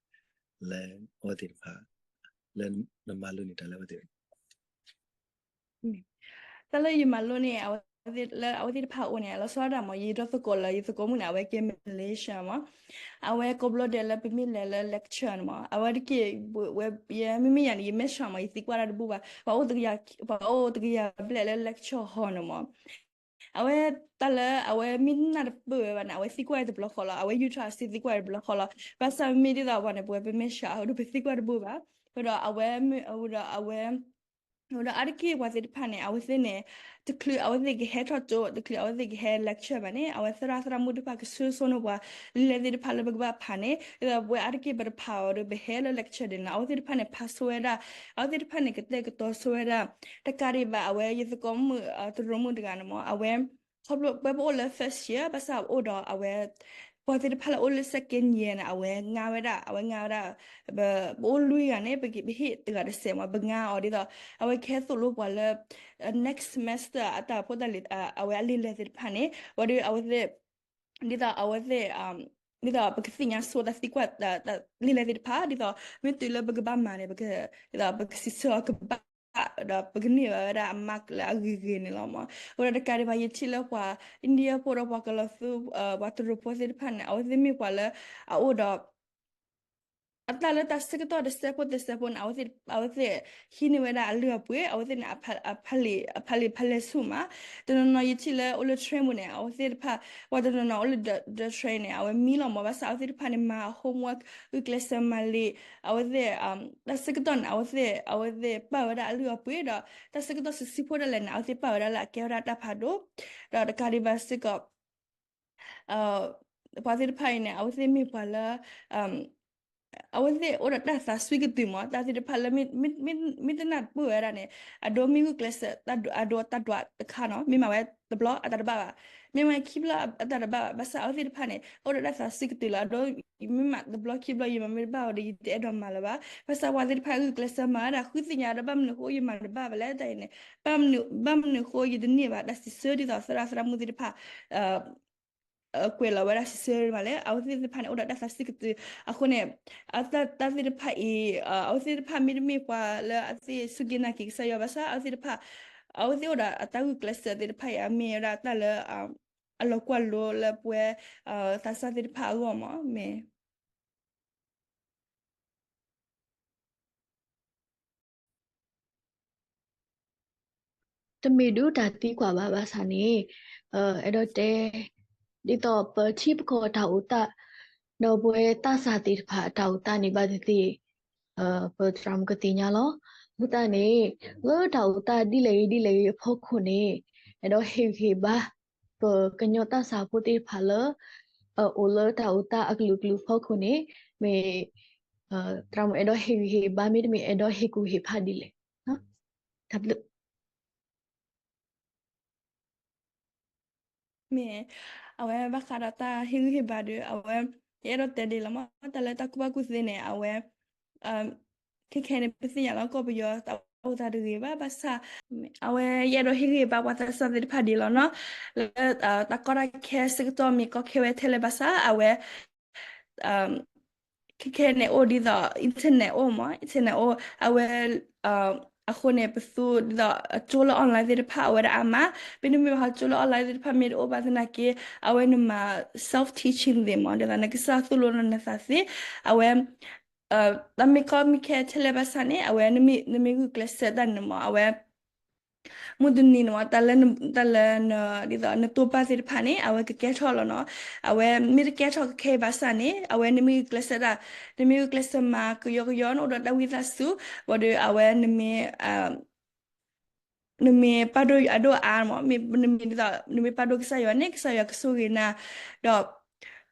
လၢအဝဲသ့ၣ်တဖၣ် လၢနမၤလိန့ၢ်တၢ်လၢအဝဲသ့ၣ် တၢ်လၢယမၤလိန့ၣ် အဝဲသ့ၣ်လၢအဝဲသ့ၣ်တဖၣ်အအိၣ်န့ၣ် လီၤဆီဒၣ်တၢ်မ့ၢ် ယဒီသကိးလၢ ယသကိးမုၣ်န့ၣ် အဝဲကဲ Malaysia မ့ၢ် အဝဲကိးဘျီဒဲးလၢပမ့ၢ်လဲၤလၢ lecture န့ၣ်မ့ၢ် အဝဲတက့ၢ် ဝဲ ယမ့မ့ၢ်ယၤန့ၣ် ယမဲာ်ဆှးမ့ၢ် ယသံကွၢ်တၢ်တဘူၣ်ဘၣ် ပှၤအိၣ်တကယၤ ပှၤအိၣ်တကယၤဘျဲၣ်လၢ lecture hall န့ၣ်မ့ၢ် အဝဲတၢ်လၢအဝဲမ့ၢ်နၢ်တပၢၢ်ဝဲဘၣ်န့ၣ် အဝဲသံကွၢ်တဘျီဃီလီၤ အဝဲယူၢ်ထီၣ်အစ့သံကွၢ်တဘျီဃီလီၤ ဘၣ်ဆၣ်မ့မ့ၢ်ဒ်သိးပှၤန့ၣ် ပဝဲပမဲာ်ဆှးအဃိဒီး ပသံကွၢ်တဘူၣ်ဘၣ် ဒီးအဝဲ ဒီးအဝဲ ဒီးအါတက့ၢ်ပှၤသ့ၣ်တဖၣ်န့ၣ် အဝဲသ့ၣ်န့ၣ် တချုးအဝဲသ့ၣ်ကဟဲထီၣ်ကၠိ တချုးအဝဲသ့ၣ်ကဟဲ lecture ဘၣ်န့ၣ် အဝဲသရၣ်သရၣ်မုၣ်တဖၣ်ကဆှၢဆိန့ၢ်ပှၤ လံာ်လဲၢ်သ့ၣ်တဖၣ်လၢပကဘၣ်ဖးန့ၣ် ဒ်သိးပဝဲအါတက့ၢ်ပတဖးအီၤဒီး ပဟဲလၢ lecture ဒ်န့ၣ် အဝဲသ့ၣ်တဖၣ်န့ၣ် ဖးဆိဝဲဒၣ် အဝဲသ့ၣ်တဖၣ်န့ၣ် ကတဲာ်ကတီၤဆိဝဲဒၣ် တကးဒံးဘၣ် အဝဲယသကိးမုၣ် တရူးမုၣ်တဂၤန့ၣ်မ့ၢ် အဝဲ ခီဖျိပဝဲပအိၣ်လၢ first year ဘၣ်ဆၣ်အိၣ်ဒီးအဝဲ ပှၤသ့ၣ်တဖၣ်လၢအိၣ်လၢ second year န့ၣ် အဝဲငါဝဲဒၣ် အဝဲငါဝဲဒၣ် ပ ပအိၣ်လွံၢ်ဂၤန့ၣ် ပက ပဟ့ၣ်တဂၤတစဲးမ့ၢ် ပငါအီၤဒ်သိး အဝဲကဟဲသိၣ်လိပှၤလၢ next semester အတၢ်ဖိတၢ်လံၤ အဝဲအလံာ်လဲၢ်သ့ၣ်တဖၣ်န့ၣ် ဝံၤဒီးအဝဲသ့ၣ် ဒ်သိးအဝဲသ့ၣ် ဒ်သိးပကသ့ၣ်ညါဆိတၢ်သံကွၢ် လံာ်လဲၢ်သ့ၣ်တဖၣ် ဒ်သိး မ့ၢ်တုၤလၢပကဘၣ်မၤန့ၣ် ပက ဒ်သိးပကစံးဆၢအီၤကဘၣ် ဒီးပကန့ၢ်ဘၣ်ဝဲဒၣ်အ mark လၢအဂ့ၤဂ့ၤန့ၣ်လီၤမ့ၢ် အဃိဒီးတကးဒံးဘၣ် ယထံၣ်လၢပှၤ India ဖိဒီးပှၤကလီၤသူ ပှၤတရူးဖိသ့ၣ်တဖၣ်န့ၣ် အဝဲသ့ၣ်မ့ၢ်ပှၤလၢအအိၣ်ဒီး အတၢ်လၢတၢ်ဆၢကတီၢ်တစဲးဖိတစဲးဖိန့ၣ် အဝဲသ့ၣ် အဝဲသ့ၣ်ဟံးန့ၢ်ဝဲဒၣ်အလုၢ်အပှ့ၤ အဝဲသ့ၣ်န့ၣ် အဖးလံာ်ဖးလဲၢ်ဆူၣ်မး, တနီၤနီၤယထံၣ်လၢအိၣ်လၢ train ပူၤန့ၣ် အဝဲသ့ၣ်တဖၣ် ပှၤတနီၤနီၤအိၣ်လၢ ဒီ train န့ၣ် အဝဲမံလီၤမး ဘၣ်ဆၣ်အဝဲသ့ၣ်တဖၣ်န့ၣ် မၤ homework ဂုာ်ကျဲးစၢးမၤလံာ် အဝဲသ့ၣ် တၢ်ဆၢကတီၢ်န့ၣ် အဝဲသ့ၣ် အဝဲသ့ၣ်ပာ်ဝဲဒၣ်အလုၢ်အပှ့ၤ ဒီးတၢ်ဆၢကတီၢ်စုဆံဖိဒၣ်လဲာ်န့ၣ် အဝဲသ့ၣ်ပာ်ဝဲဒၣ်လၢအကဲဝဲဒၣ်တၢ်ဖးဒိၣ်, ဒီးတကးဒံးဘၣ်စ့ၢ်ကီး ပှၤသ့ၣ်တဖၣ်အံၤန့ၣ် အဝဲသ့ၣ်မ့ၢ်ပှၤလၢ အဝဲသ့ၣ်အိၣ်ဒီးတၢ်သးစွံကတုာ်မး တၢ်သ့ၣ်တဖၣ်လၢ မ့ၢ်တနၢ်ပၢၢ်ဝဲဒၣ်န့ၣ် အဒိမ့ၢ်ဂုာ်ကျဲးစၢး အဒိတၢ်ဒွးတခါနီၤ မ့ၢ်မၤဝဲတဘျီအတၢ်တဘၣ်ဘၣ်, မ့ၢ်မၤခံဘျီအတၢ်တဘၣ်ဘၣ်, ဘၣ်ဆၣ်အဝဲသ့ၣ်တဖၣ်န့ၣ် အိၣ်ဒီးတၢ်သးစွံကတုာ်လၢအဒိ မ့ၢ်မၤတဘျီခံဘျီ ယမၤမ့ၢ်တဘၣ်ဝဲဒီး ယတအဲၣ်ဒိးမၤလၢၤဘၣ်, ဘၣ်ဆၣ်ပှၤသ့ၣ်တဖၣ်ဂုာ်ကျဲးစၢးမၤဝဲဒၣ် ဃုသ့ၣ်ညါဒီးဘၣ်မနုၤဃိယမၤတဘၣ်ဘၣ်လဲၣ်တၢ်အံၤန့ၣ်, ဘၣ်မနုၤဃိယတန့ၢ်ဘၣ် တၢ်စံးဆၢဒ်သိးသရၣ်သရၣ်မုၣ်သ့ၣ်တဖၣ် ကွဲးလီၤဝဲဒၣ်စံးဆၢမးလဲၣ်, အဝဲသ့ၣ်တဖၣ်န့ၣ် အိၣ်ဒီးတၢ်သးစွံကတုာ်အဃိန့ၣ် တၢ်သ့ၣ်တဖၣ်အံၤ အဝဲသ့ၣ်တဖၣ်မ့တမ့ၢ်ပှၤလၢအသ့ၣ်စူၢ်က့ၤနာ်က့ၤကစၢ်ယွၤဘၣ်ဆၣ် အဝဲသ့ၣ်တဖၣ် အဝဲသ့ၣ်အိၣ်ဒီးအတၢ်ဂုာ်ကျဲးစၢးသ့ၣ်တဖၣ်အံၤ အမ့ၢ်ဝဲဒၣ်တၢ်လၢ အလီၤကွၢ်လိလၢပဝဲ သးစၢ်သ့ၣ်တဖၣ်အဂီၢ်မး မ့ၢ် တမ့ၢ်ဒုးတၢ်သံကွၢ်ဘၣ်ဘၣ်ဆၣ်န့ၣ် အဲၣ်ဒိးတဲ ဒ်သိးပထံပကီၢ်တၢ်အိၣ်သး ဒီးပဝဲသးစၢ်သ့ၣ်တဖၣ်အတၢ်အိၣ်သးန့ၣ် ဘၣ်သ့ၣ်သ့ၣ် ပသရၣ်မုၣ်ကသ့ၣ်ညါလီၤ. အဃိသတးန့ၣ် လၢတၢ်အိၣ်သးဒ်လဲၣ်ဂ့ၤဒ်လဲၣ်ဂ့ၤအဖီခိၣ်န့ၣ် အဲၣ်ဒိးဟ့ၣ်ဂံၢ်ဟ့ၣ်ဘါ ပကညီသးစၢ်ဖိသ့ၣ်တဖၣ်လၢ အိၣ်လၢတၢ်အိၣ်သးအကလုာ်ကလုာ်အဖီခိၣ်န့ၣ် မ့ၢ် သရၣ်မုၣ်အဲၣ်ဒိးဟ့ၣ်ဂံၢ်ဟ့ၣ်ဘါ မ့တမ့ၢ်အဲၣ်ဒိးဟ့ၣ်ကူၣ်ဟ့ၣ်ဖးဒ်လဲၣ်. တၢ်ဘျုး မ့ၢ် အဝဲဘၣ်ဃးဒီးတၢ်ဟ့ၣ်ဂံၢ်ဟ့ၣ်ဘါဒီး အဝဲ ယအဲၣ်ဒိးတဲဒ်လီၤမး တၢ်လၢတၢ်ကူၣ်ဘၣ်ကူၣ်သ့န့ၣ် အဝဲ ခဲခဲန့ၣ် ပသ့ၣ်ညါလၢကီၢ်ပယီၤတၢ်အိၣ်သးတဂ့ၤဘၣ် ဘၣ်ဆၣ် အဝဲယအဲၣ်ဒိးဟ့ၣ်ဂံၢ်ဟ့ၣ်ဘါပှၤသးစၢ်သ့ၣ်တဖၣ်ဒ်လီၤနီၤ လၢ တၢ်ကီတၢ်ခဲဆၢကတီၢ်မ့ၢ်ကီခဲဝဲထဲလဲၣ်ဘၣ်ဆၣ် အဝဲ ခဲခဲန့ၣ်အိၣ်ဒ်သိး internet အိၣ်မး internet အိၣ် အဝဲ အဃိန့ၣ် ပသူဒ်သိး ကၠိလၢ online သ့ၣ်တဖၣ် အဝဲဒၣ်အါမး မ့တမ့ၢ်ဘၣ်ဟီ ကၠိလၢ online သ့ၣ်တဖၣ်မ့ၢ်တအိၣ်ဘၣ်သနာ်က့ အဝဲနမၤ self teaching သ့ၣ်မး ဒ်သိးနကစၢ်သိၣ်လိနသးသ့ အဝဲ တၢ်မ့ၢ်ကီမ့ၢ်ခဲထဲလဲၣ်ဘၣ်ဆၣ်န့ၣ် အဝဲ နမ့ၢ်ဂုာ်ကျဲးစၢးတၢ်န့ၣ်မး အဝဲ မုၢ်တနံၤန့ၣ်မး တၢ်လၢ တၢ်လၢ ဒ်သိးနတိာ်ပာ်သ့ၣ်တဖၣ်န့ၣ် အဝဲကကဲထီၣ်လီၤနီၤ အဝဲမ့ၢ်တကဲထီၣ်ကခဲအံၤဘၣ်ဆၣ်န့ၣ် အဝဲနမ့ၢ်ဂုာ်ကျဲးစၢးတၢ် နမ့ၢ်ဂုာ်ကျဲးစၢးမၤကယီကယီ နအိၣ်ဒီးတၢ်ဝံသးစူၤ ဘၣ်ဒီးအဝဲနမ့ၢ် နမ့ၢ်ပာ်ဒိၣ်အဒိၣ်အါမး မ့ၢ်နမ့ၢ်ဒ်သိး နမ့ၢ်ပာ်ဒိၣ်ကစၢ်ယွၤန့ၣ် ကစၢ်ယွၤကဆိၣ်ဂ့ၤနၤ ဒီး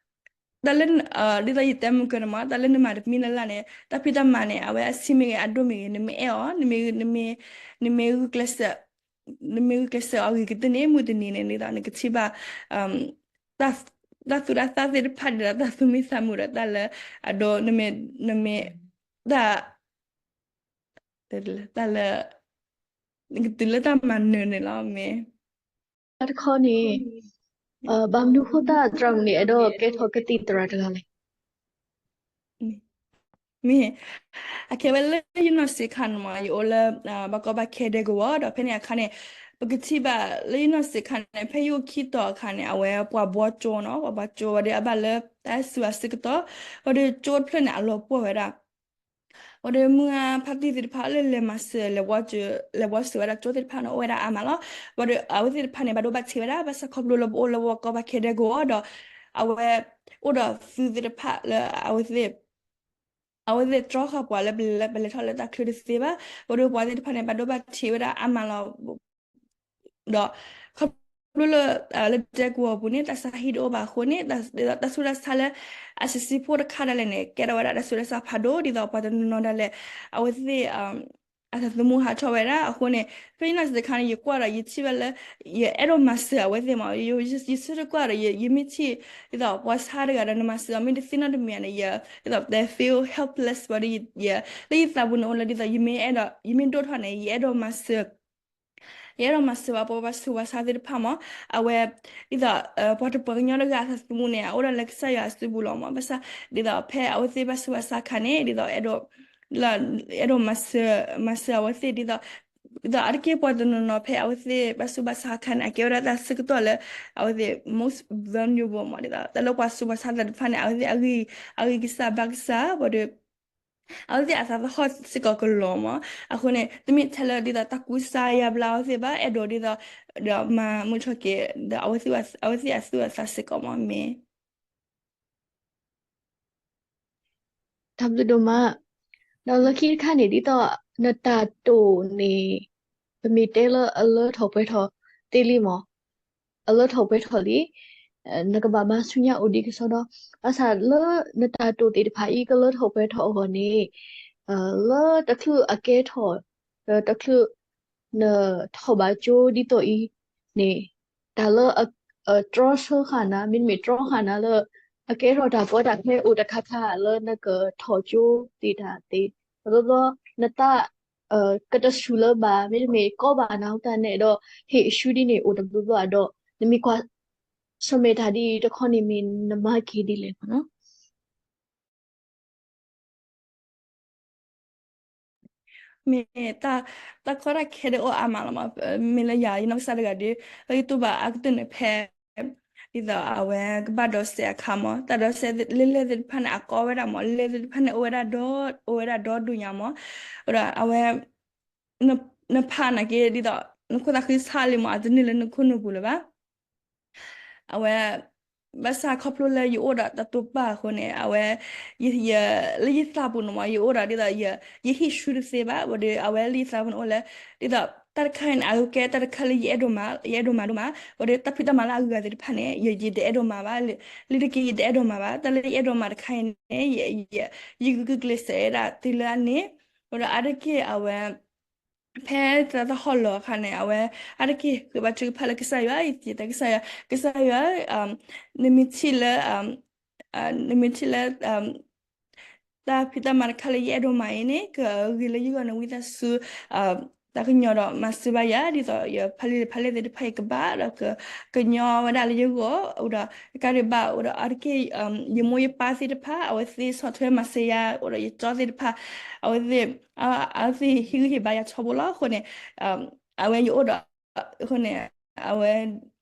တၢ်လၢ ဒ်သိးယတဲမုၢ်ကၢန့ၣ်မး တၢ်လၢနမၤတမံၤလၢ်လၢ်န့ၣ် တၢ်ဖံးတၢ်မၤန့ၣ် အဝဲအဆံးမ့ၢ်ဂ့ၤ အဒိၣ်မ့ၢ်ဂ့ၤ နမ့ၢ်အဲၣ်အီၤ နမ့ၢ် နမ့ၢ်ဂုာ်ကျဲးစၢး နမ့ၢ်ဂုာ်ကျဲးစၢးအီၤဂ့ၤကတၢၢ်န့ၣ် မုၢ်တနံၤန့ၣ် ဒ်သိးနကထံၣ်ဘၣ် တၢ်သူၣ်တၢ်သၣ်သ့ၣ်တဖၣ် ဒ်သိးတၢ်သူၣ်မံသးမုာ်ဒီးတၢ်လၢ အဒိ နမ့ၢ် နမ့ၢ် တၢ် တၢ်လၢ နကတုၤလၢတၢ်မၤနၢၤန့ၣ်လီၤ မ့ၢ် တခီန့ၣ် ဘၣ်မနုၤဃိသတး သရၣ်မုၣ်န့ၣ် အဲၣ်ဒိးကဲထီၣ်ကသံၣ်သရၣ်တဂၤလဲၣ်. မ့ၢ် အကဲဝဲလၢယနီၢ်စ့ၢ်ခါန့ၣ်မး ယအိၣ်လၢ ဘၣ်ကီဘၣ်ခဲဒဲကဝီၤ ဒီးဖဲန့ၣ်အခါန့ၣ် ပကထံၣ်ဘၣ်လၢယနီၢ်စ့ၢ်ခါန့ၣ် ဖဲယအိၣ်ခံတီၤအခါန့ၣ် အဝဲပှၤဘှီကၠိနီၤ ပှၤဘှီကၠိဝဲဒီးအဘၣ်လၢတၢ်စူၤအဆၢကတီၢ် ဝဲဒီးကၠိတဖျၢၣ်န့ၣ် အလီၤပှီၢ်ဝဲဒၣ် ဝဲဒီးမုၢ်ဂၢ်ဖါတံၢ်သ့ၣ်တဖၣ်လၢလဲၤမၤစၢၤ လဲၤဝီကၠိ လဲၤဝီစၢၤဝဲဒၣ်ကၠိသ့ၣ်တဖၣ်န့ၣ် အိၣ်ဝဲဒၣ်အါမးလီၤ. ဝဲဒီးအဝဲသ့ၣ်တဖၣ်န့ၣ် ဘၣ်ဒိဘၣ်ထံးဝဲဒၣ် ဘၣ်ဆၣ်ခီဖျိလၢပအိၣ်လၢပှၤကီၢ်ဘၣ်ခဲဒဲကဝီၤဒီး အဝဲ အိၣ်ဒီးသုးသ့ၣ်တဖၣ်လၢအဝဲသ့ၣ် အဝဲသ့ၣ်တြီဃာ်ပှၤလၢပလဲၤထီၣ်လၢတၢ်ချၢတသ့ဘၣ်. ဝဲဒီးပှၤသ့ၣ်တဖၣ်န့ၣ် ဘၣ်ဒိဘၣ်ထံးဝဲဒၣ်အါမးလီၤ. ဒီး ခီဖျိလၢ လၢဒဲကဝီၤပူၤန့ၣ် တၢ်ဆါဟံၣ်တအိၣ်ဘၣ်အဃိန့ၣ် တၢ်ဆူးတၢ်ဆါလၢ အဆံးဆံးဖိတခါဒၣ်လဲာ်န့ၣ် ကဲထီၣ်ဝဲဒၣ်တၢ်ဆူးတၢ်ဆါဖးဒိၣ် ဒ်သိးပှၤတနီၤနီၤဒၣ်လဲာ် အဝဲသ့ၣ် အတၢ်သမူဟးထီၣ်ဝဲဒၣ်အဃိန့ၣ် ဖဲယနီၢ်စ့ၢ်ခါန့ၣ် ယကွၢ်ဒီးယထံၣ်ဘၣ်လၢ ယအဲၣ်ဒိးမၤစၢၤအဝဲသ့ၣ်မး ယဆၢတကွၢ်ဒီး ယမ့ၢ်ထံၣ် ဒ်သိးပှၤဆါတဂၤဒီးနမၤစၢၤအီၤ မ့ၢ်တသ့နီတမံၤန့ၣ် ယ ဒ်သိး feel helpless ဘၣ်ဒီး လၢယသးပူၤန့ၣ်အိၣ်လၢဒ်သိး ယမ့ၢ်အဲၣ်ဒိး ယမ့ၢ်ဒိၣ်ထီၣ်န့ၣ် ယအဲၣ်ဒိးမၤစၢၤ ယအဲၣ်ဒိးမၤစၢၤဘၣ်ပှၤဘၣ်ဆူးဘၣ်ဆါသ့ၣ်တဖၣ်မး အဝဲ ဒ်သိး ပှၤတပှၤကညီတဂၤအတၢ်သမူန့ၣ် အအိၣ်ဒၣ်လၢကစၢ်ယွၤအစုပူၤလီၤမး ဘၣ်ဆၣ် ဒ်သိးဖဲအဝဲသ့ၣ်ဘၣ်ဆူးဘၣ်ဆါအခါန့ၣ် ဒ်သိး အဲၣ်ဒိး အဲၣ်ဒိးမၤစၢၤ မၤစၢၤအဝဲသ့ၣ် ဒ်သိး ဒ်သိးအါတက့ၢ်ပှၤတနီၤနီၤဖဲအဝဲသ့ၣ်ဘၣ်ဆူးဘၣ်ဆါအခါန့ၣ် အကဲဝဲဒၣ်တၢ်ဆၢကတီၢ်လၢ အဝဲသ့ၣ် most vulnerable မး ဒ်သိး တၢ်လၢပှၤဆူးပှၤဆါသ့ၣ်တဖၣ်န့ၣ် အဝဲသ့ၣ် အဂံၢ်ကစၢ်ဘါကစၢ် ဘၣ်ဒီး အဝဲသ့ၣ်အသးသဟီၣ်စ့ၢ်ကီးကလီၤမး. အဃိန့ၣ် တမ့ၢ်ထဲလၢဒ်သိးတၢ်ကူစါယါဘျါအဝဲသ့ၣ်ဘၣ်, အဲၣ်ဒိးဒ်သိး ဒီးမၤမုၢ်ထီၣ်က့ၤ ဒီးအဝဲသ့ၣ် အဝဲသ့ၣ်အသူၣ်အသးစ့ၢ်ကီးမး မ့ၢ် တၢ်ဘျုးဒိၣ်မး, ဒီးလၢခံတခါန့ၣ် ဒ်သိးနတၢ်တိာ်န့ၣ် ပမ့ၢ်တဲလၢအလၢထီၣ်ပှဲၤထီၣ်သ့လံမး, အလၢထီၣ်ပှဲၤထီၣ်လံ, နကဘၣ်မၤဆူညါအိၣ်ဒံးကစီဒီ, ဘၣ်ဆၣ်လၢနတၢ်တိာ်သ့ၣ်တဖၣ်အံၤ ကလၢထီၣ်ပှဲၤထီၣ်အဂီၢ်န့ၣ် လၢတချုးအကဲထီၣ် ဒီးတချုး နထီၣ်ဘၣ်ကၠိဒ်သိးအံၤန့ၣ် တၢ်လၢ တြီဆၢဃာ်နၤ မ့တမ့ၢ်တြီဃာ်နၤလၢ အကဲထီၣ်တၢ်ကီတၢ်ခဲအိၣ်တခါခါလၢနကထီၣ်ကၠိသ့ၣ်တၢ်သ့, တဘျီဘျီ နသး ကတဆူၣ်လၢၤဘၣ် မ့တမ့ၢ်ကီဘၣ်နၤဟူတၢ်နဲၣ်ဒီး ဟ့ၣ်အရှုဒ်န့ၣ်အိၣ်တဘျီဘျီဒီး နမ့ၢ်ကွၢ်ဆၢၣ်မဲာ်တၢ်ဒ်အံၤတခီန့ၣ်မ့ၢ်နမၤက့ၤဒ်လဲၣ်မးနီၤ. မ့ၢ်တၢ်ကီတၢ်ခဲဒၣ်အိၣ်အါမးလီၤမး, မ့ၢ်လၢယၤ ယနီၢ်ကစၢ်တဂၤဒီး လၢယတူၢ်ဘၣ်အါကတၢၢ်န့ၣ်ဖဲ ဒ်သိးအဝဲကဘၣ်ဒိးစဲးအခါမး, တၢ်ဒိးစဲးလၢလဲၢ်သ့ၣ်တဖၣ်န့ၣ် အကီဝဲဒၣ်မး, လဲၢ်သ့ၣ်တဖၣ်န့ၣ် အိၣ်ဝဲဒၣ်ဒီး အိၣ်ဝဲဒၣ်ဒီဒူၣ်ညါမး, ဒီးအဝဲ နဖးနာ်က့ ဒ်သိး နခိၣ်သးဃံဆါလံမး, အတန့ၢ်လၢနခိၣ်နူာ်ပူၤလၢၤဘၣ်. အဝဲ ဘၣ်ဆၣ်ခီဖျိလၢယအိၣ်ဒီးတၢ်တိာ်ပာ်အဃိန့ၣ် အဝဲ ယ ယ လၢယသးပူၤန့ၣ်မး ယအိၣ်ဒီးဒ်သိး ယ ယဟ့ၣ်ရှုတသ့ဘၣ်, ဝံၤဒီး အဝဲလၢယသးပူၤန့ၣ်အိၣ်လၢ ဒ်သိး တၢ်တခါအံၤန့ၣ် အကဲတၢ်တခါလၢယအဲၣ်ဒိးမး ယအဲၣ်ဒိးမးဒိၣ်မး, ဝံၤဒီး တၢ်ဖံးတၢ်မၤလၢအဂုၤအဂၤသ့ၣ်တဖၣ်န့ၣ် ယ ယတအဲၣ်ဒိးမးဘၣ်, လၢတက့ၢ် ယတအဲၣ်ဒိးမးဘၣ်, တၢ်လၢယအဲၣ်ဒိးမးတခါအံၤန့ၣ် ယ ယ ယဂုာ်ကျဲးစၢးဝဲဒၣ်တုၤလၢအန့ၣ်, ဝံၤဒီးအါတက့ၢ်အဝဲ ဖဲသးသဟီၣ်လီၤအခါန့ၣ် အဝဲ အါတက့ၢ်ဃ့ဘါထုကဖၣ်လၢကစၢ်ယွၤ, ယတၢ်ကစၢ်ယွၤ, ကစၢ်ယွၤ, နမ့ၢ်ထံၣ်လၢ နမ့ၢ်ထံၣ်လၢ တၢ်ဖံးတၢ်မၤတခါလၢယအဲၣ်ဒိးမးအံၤန့ၣ် ကဂ့ၤလၢယဂီၢ်န့ၣ် ဝံသးစူၤ တၢ်ကညီၤဒီးမၤစၢၤဘၣ်ယၤ, ဒ်သိးယဖးလံာ်ဖးလဲၢ်သ့ၣ်တဖၣ်အံၤကဘၣ်ဒီး ကညီၤဝဲဒၣ်လၢယဂီၢ်, အိၣ်ဒီးတကးဒံးဘၣ် အိၣ်ဒီးအါတက့ၢ် ယမိၢ်ယပၢ်သ့ၣ်တဖၣ် အဝဲသ့ၣ်ဆီၣ်ထွဲမၤစၢၤယၤ, အိၣ်ဒီးယကၠီသ့ၣ်တဖၣ် အဝဲသ့ၣ် အဝဲသ့ၣ်ဟ့ၣ်ဂံၢ်ဟ့ၣ်ဘါယၤထီဘိလီၤ. အဃိန့ၣ် အဝဲယအိၣ်ဒီး အဃိန့ၣ် အဝဲ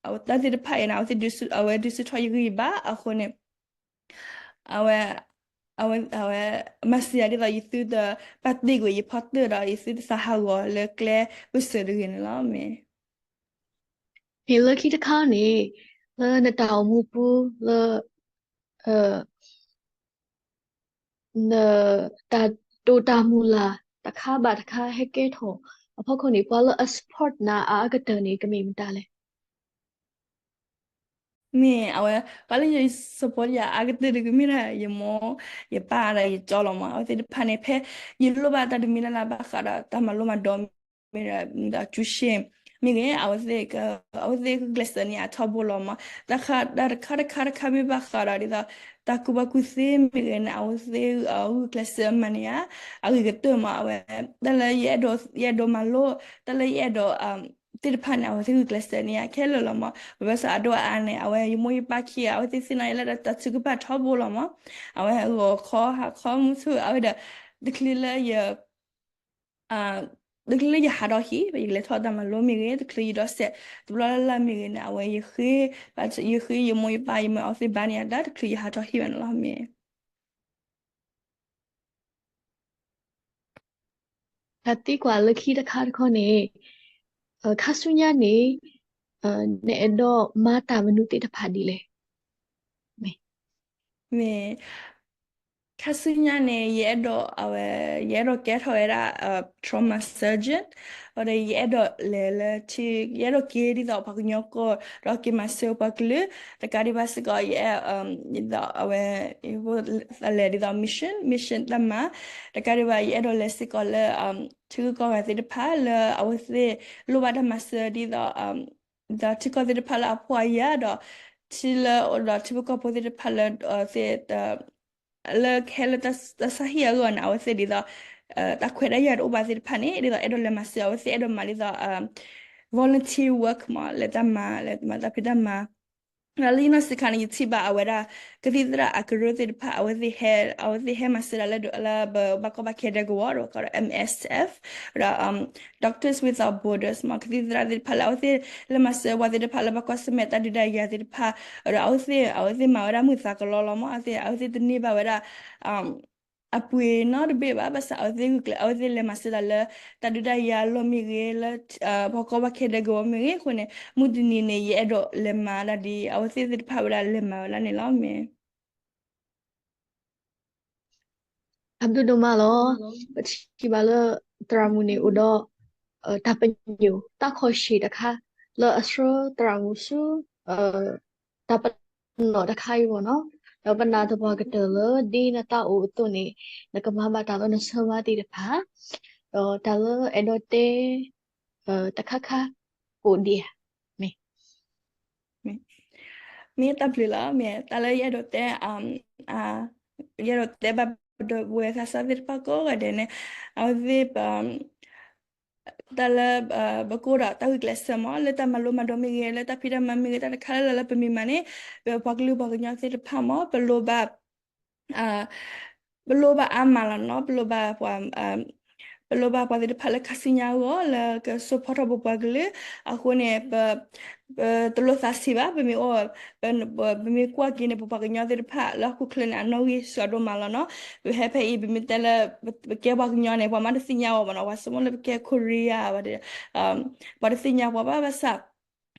အဝဲတၢ်သ့ၣ်တဖၣ်အံၤန့ၣ် အဝဲသ့ၣ်ဒုးဆူၣ် အဝဲဒုးဆူၣ်ထီၣ်ယဂံၢ်ယဘါအဃိန့ၣ် အဝဲ အဝဲ အဝဲ မၤစၢၤယၤဒ်သိးယသုတပာ်တ့ၢ်ကွံာ်ယဖီတၢၢ်ဒီး ယသုတသးဟးဂီၤလၢကျဲပူၤစၢၤတဂ့ၤန့ၣ်လီၤ. မ့ၢ် မ့ၢ်လၢခံတခါန့ၣ် လၢနတၢ်အိၣ်မူပူၤလၢ နတၢ်တိာ်တၢ်မုၢ်လၢ် တခါဘၣ်တခါဟဲကဲထီၣ်အဖီခိၣ်န့ၣ် ပှၤလၢအ support နၤအါကတၢၢ်န့ၣ် ကမ့ၢ်မတၤလဲၣ်. မ့ၢ်အဝဲ ပှၤလၢယ support ယၤအါကတၢၢ်န့ၣ် ကမ့ၢ်ဒၣ်ယမိၢ် ယပၢ်ဒီးယကၠီလီၤမး. အဝဲသ့ၣ်တဖၣ်န့ၣ် ဖဲယလိၣ်ဘၣ်တၢ်တမံၤလၢ်လၢ်ဘၣ်ဃးဒီးတၢ်မၤလိမၤဒိး မ့ၢ်ဒီး ကျူရှ့ၣ် မ့ၢ်ဂ့ၤ အဝဲသ့ၣ် အဝဲသ့ၣ်ဂုာ်ကျဲးစၢးန့ၢ်ယၤထီဘိလီၤမး. တၢ်တခါတခါတခါမ့ၢ်ဘၣ်ဃးဒီးဒ်သိး တၢ်ကူၣ်ဘၣ်ကူၣ်သ့မ့ၢ်ဂ့ၤန့ၣ် အဝဲသ့ၣ်ဂုာ်ကျဲးစၢးမၤန့ၢ်ယၤ အဂ့ၤကတၢၢ်မး. အဝဲ တၢ်လၢယအဲၣ်ဒိး ယအဲၣ်ဒိးမၤလိ တၢ်လၢယအဲၣ်ဒိး သ့ၣ်တဖၣ်န့ၣ် အဝဲသ့ၣ်ဂုာ်ကျဲးစၢးန့ၢ်ယၤခဲလၢာ်လီၤမး. ပဘၣ်ဆၣ်အဒိၣ်အအါန့ၣ် အဝဲယမိၢ်ယပၢ်ခံဂၤ အဝဲသ့ၣ်သ့ၣ်နီၣ်ယၤလၢတၢ်ထုကဖၣ်ထီဘိလီၤမး. အဝဲဂီၤခီဟးခီမုၢ်ထူၣ် အဝဲဒီး တချုးလၢယ တချုးလၢယဟးထီၣ်ဟံၣ် ယလဲၤထီၣ်တၢ်မၤလိမ့ၢ်ဂ့ၤ တချုးယဒီးစဲးတဘျီလၢ်လၢ်မ့ၢ်ဂ့ၤန့ၣ် အဝဲယဃ့ ယဃ့ယမိၢ်ယပၢ် ယမ့ၢ်အဝဲသ့ၣ်ဘါန့ၢ်ယၤ တၢ်တချုးယဟးထီၣ်ဟံၣ်ဘၣ်န့ၣ်လီၤ. မ့ၢ် တၢ်သံကွၢ်လၢခံတခါတခီန့ၣ် ခါဆူညါန့ၣ် နအဲၣ်ဒိးမၤတၢ်မနုၤသ့ၣ်တဖၣ်ဒ်လဲၣ်. မ့ၢ် မ့ၢ် ခါဆူညါန့ၣ် ယအဲၣ်ဒိး အဝဲ ယအဲၣ်ဒိးကဲထီၣ်ဝဲဒၣ် trauma surgeon, ဒီးယအဲၣ်ဒိးလဲၤလၢထံ ယအဲၣ်ဒိးက့ၤဒ်သိးပှၤကညီကီၢ် ဒီးက့ၤမၤစၢၤပှၤကလုာ် တကးဒံးဘၣ်စ့ၢ်ကီး ယအဲၣ်ဒိး အဝဲ လဲၤဒ်သိး mission mission တၢ်မၤ တကးဒံးဘၣ် ယအဲၣ်ဒိးလဲၤစ့ၢ်ကီးလၢ ထံဂုၤကီၢ်ဂၤသ့ၣ်တဖၣ် လၢအဝဲသ့ၣ်လိၣ်ဘၣ်တၢ်မၤစၢၤဒ်သိး ဒီးထံကီၢ်သ့ၣ်တဖၣ်လၢအဖှီၣ်အယာ်ဒီး ထံလၢ ဒီးထံဖိကီၢ်ဖိသ့ၣ်တဖၣ်လၢ သ့ၣ် လၢကဟဲလၢတၢ်ဆါဟံၣ်အဂီၢ်န့ၣ် အဝဲသ့ၣ်ဒ်သိး တၢ်ခွဲးတၢ်ယာ်တအိၣ်ဘၣ်သ့ၣ်တဖၣ်န့ၣ် ဒ်သိးအဲၣ်ဒိးလဲၤမၤစၢၤ အဝဲသ့ၣ်အဲၣ်ဒိးမၤဒ်သိး volunteer work မး လဲၤတၢ်မၤ လဲၤမၤတၢ်ဖံးတၢ်မၤ လၢယနီၢ်ဆံးခါန့ၣ် ယထံၣ်ဘၣ်အဝဲဒၣ် ကသံၣ်သရၣ်အကရၢသ့ၣ်တဖၣ် အဝဲသ့ၣ်ဟဲ အဝဲသ့ၣ်ဟဲမၤစၢၤဒၣ်လၢ လၢဘၣ်ကီဘၣ်ခဲဒဲကဝီၤ ဒီးကိးဒီး M S F ဒီး Doctors Without Borders မး ကသံၣ်သရၣ်သ့ၣ်တဖၣ်လၢအဝဲသ့ၣ်လဲၤမၤစၢၤပှၤသ့ၣ်တဖၣ်လၢဘၣ်ကွၢ်ဆၢၣ်မဲာ်တၢ်ဒုးတၢ်ယၤသ့ၣ်တဖၣ် ဒီးအဝဲသ့ၣ် အဝဲသ့ၣ်မၤဝဲဒၣ်မုာ်သးကလီလီၤမး အဝဲသ့ၣ် အဝဲသ့ၣ်တန့ၢ်ဘၣ်ဝဲဒၣ် အပှ့ၤနီတဘ့ၣ်ဘၣ်, ဘၣ်ဆၣ်အဝဲသ့ၣ်ဂုာ်ကျဲး အဝဲသ့ၣ်လဲၤမၤစၢၤတၢ်လၢ တၢ်ဒုးတၢ်ယၤလီၢ်မ့ၢ်ဂ့ၤ, လၢ ပှၤကီဘၣ်ခဲဒဲးကဝီၤမ့ၢ်ဂ့ၤအဃိန့ၣ်, မုၢ်တနံၤန့ၣ် ယအဲၣ်ဒိးလဲၤမၤဒၣ်ဒ်အဝဲသ့ၣ်သ့ၣ်တဖၣ်ဝဲဒၣ်လဲၤမၤဝဲဒၣ်န့ၣ်လီၤ. မ့ၢ် အဘျုးဒိၣ်မးလီၤ. ပထံၣ်ဘၣ်လၢ သရၣ်မုၣ်န့ၣ်အိၣ်ဒီး တၢ်ပညိၣ်တၢ်ခီၣ်ဆံးတခါ လၢအဆှၢသရၣ်မုၣ်ဆူ တၢ်ပနီၣ်တခါအံၤမ့ၢ်နီၤ, ဒီးပနာ်သပှၢ်ကတၢၢ်လၢ ဒ်နတၢ်အိၣ်အသိးန့ၣ် နကမၤဘၣ်တၢ်လၢနဆၢမၤသ့ၣ်တဖၣ်, ဒီးတၢ်လၢအဲၣ်ဒိးတဲ တခါခါ အိၣ်ဒံးဧါ. မ့ၢ် မ့ၢ်တၢ်ဘျုးလီၤ. မ့ၢ်တၢ်လၢယအဲၣ်ဒိးတဲ ယအဲၣ်ဒိးတဲဘၣ်ပဒီပုၢ်ဝဲၢ်သးစၢ်သ့ၣ်တဖၣ်ကိးဂၤဒဲးန့ၣ်, အဝဲသ့ၣ် တၢ်လၢ ပကအိၣ်ဒီးတၢ်ဂုာ်ကျဲးစၢးမ့ၢ် လၢတၢ်မၤလိမၤဒိးမ့ၢ်ဂ့ၤ, လၢတၢ်ဖံးတၢ်မၤမ့ၢ်ဂ့ၤ, တၢ်တခါလၢ်လၢ်လၢပမ့ၢ်မၤန့ၣ်, ပပှၤကလုာ်ပှၤကညီသ့ၣ်တဖၣ်မ့ၢ် ပလိၣ်ဘၣ် ပလိၣ်ဘၣ်အါမးလီၤနီၤ, ပလိၣ်ဘၣ် ပလိၣ်ဘၣ်ပှၤသ့ၣ်တဖၣ်လၢခါဆူညါအဂီၢ် လၢကစိာ်ဖီထီၣ်ပပှၤကလုာ်, အဃိန့ၣ် ပတလိၣ်သးဆံးဘၣ်, ပမ့ၢ်အိၣ် ပမ့ၢ်ကွၢ်က့ၤန့ၣ် ပပှၤကညီသ့ၣ်တဖၣ်လၢဟီၣ်ခိၣ်ချၢန့ၣ် အနီၣ်ဂံၢ်စှၤဒိၣ်မးလီၤနီၤ. ပဟဲဖဲအံၤ ပမ့ၢ်တဲလၢ ပကဲပှၤကညီန့ၣ် ပှၤမ့ၢ်တသ့ၣ်ညါအီၤဘၣ်နီၤ, ပှၤဆိကမိၣ်လၢပကဲ Korea ပှၤတသ့ၣ်ညါပှၤဘၣ်, ဘၣ်ဆၣ်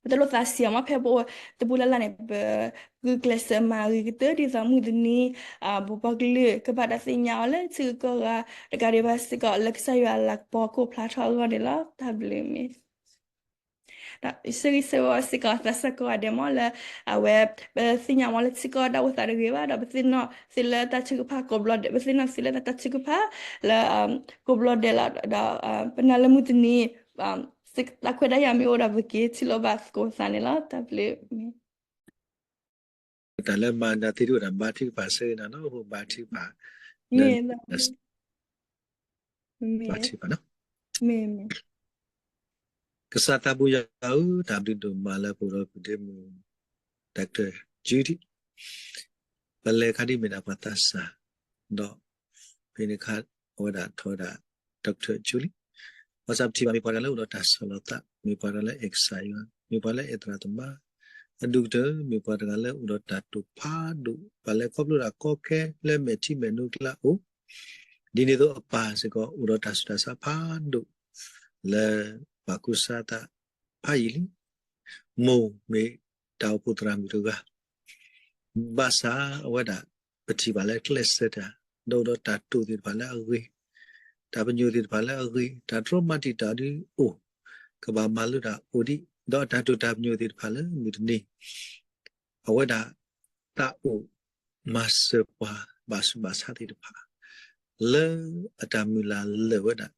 ပတလိၣ်သးဆံးအီၤမ့ၢ် ဖဲပအိၣ်တပူၤလၢ်လၢ်န့ၣ် ပဂုာ်ကျဲးစၢးမၤဂ့ၤကတၢၢ် ဒ်သိးမုၢ်တနံၤ ပပှၤကလုာ်ကဘၣ်တၢ်သ့ၣ်ညါအီၤလၢထံဂုၤကီၢ်ဂၤတဂၤဒံးဘၣ်စ့ၢ်ကီး လၢကစၢ်ယွၤအလၤကပီၤခိၣ်ဖျါထီၣ်အဂီၢ်န့ၣ်လီၤ. တၢ်ဘျုးမ့ၢ် ဒီးဆၢဂ့ၤဆၢဝါစ့ၢ်ကီးသးစၢ်ကိးဂၤဒဲးမ့ၢ်လၢ အဝဲ ပသ့ၣ်ညါမ့ၢ်လၢထံကီၢ်ဒၣ်ဝဲသးတဂ့ၤဘၣ်, ဒီးပသ့ၣ်နီၣ်သ့လၢတၢ်ထုကဖၣ်ကိးဘျီဒဲး, ပသ့ၣ်နီၣ်သ့လၢတၢ်ထုကဖၣ်လၢ ကိးဘျီဒဲးလီၤ. ဒီးပနာ်လၢမုၢ်တနံၤ တၢ်ခွဲးတၢ်ယာ်မ့ၢ်အိၣ်ဒီး ပက့ၤထံၣ်လိာ်ဘၣ်သကိးသးန့ၣ်လီၤ. တၢ်ဘျုးမ့ၢ် တၢ်လၢမၤနၢၤသ့ၣ်တအိၣ်ဒီး ဘါထုကဖၣ်ဆၢဂ့ၤနၤနီၤ, အိၣ်ဘါထုကဖၣ် မ့ၢ် ဘါထုကဖၣ်နီၤ. မ့ၢ် မ့ၢ် ကစၢ်သးဘိယွၤဧၢ, တၢ်ဘျုးဒိၣ်မးလၢပအိၣ်ဒီးပုၢ်ဒီမုၣ် Doctor Judy, ပလဲၤခါဒ်မ့ၢ်ဒၣ်ပှၤသးစၢ်, ဒီးဖဲန့ၣ်ခါ အဝဲဒၣ်ထီၣ်ဝဲဒၣ် Doctor Judy, ဘၣ်ဆၣ်ပထံၣ်ဘၣ်မ့ၢ်ပှၤတဂၤလၢအိၣ်ဒီးတၢ်ဆီၣ်လီၤသး, မ့ၢ်ပှၤတဂၤလၢအဲၣ်ကစၢ်ယွၤ, မ့ၢ်ပှၤလၢအဲၣ်သရၣ်သမါ, အဒိၣ်ကတၢၢ် မ့ၢ်ပှၤတဂၤလၢအိၣ်ဒီးတၢ်တိာ်ဖးဒိၣ်, ပှၤလၢခီဖျိဒၣ်ကီခဲလၢမဲာ်ထံမဲာ်နိကျါအိၣ်, ဒ်န့ၣ်အသိးအပၢ်စ့ၢ်ကီး အိၣ်ဒီးတၢ်ဆူးတၢ်ဆါဖးဒိၣ် လၢပှၤကူစါသးဖးယံာ်လံ. မိၢ်မ့ၢ်တၢ်အိၣ်ဖှိၣ်သရၣ်မုၣ်တဂၤ, ဘၣ်ဆၣ်အဝဲဒၣ် ပထံၣ်ဘၣ်လၢကျဲးစၢးတၢ်, ဒီးအိၣ်ဒီးတၢ်တိာ်သ့ၣ်တဖၣ်လၢအဂ့ၤ, တၢ်ပညိၣ်သ့ၣ်တဖၣ်လၢအဂ့ၤ, တၢ်တြီမၤတံာ်တာ်ဒုအိၣ်, ကဘၣ်မၤလိတၢ်အိၣ်ဒံး, ဒီးတၢ်တိာ်တၢ်ပညိၣ်သ့ၣ်တဖၣ်လၢမုၢ်တနံၤ အဝဲဒၣ်သးအိၣ်မၤစၢၤပှၤဘၣ်ဆူးဘၣ်ဆါသ့ၣ်တဖၣ် လၢအတၢ်မုၢ်လၢ်လၢာ်ဝဲဒၣ်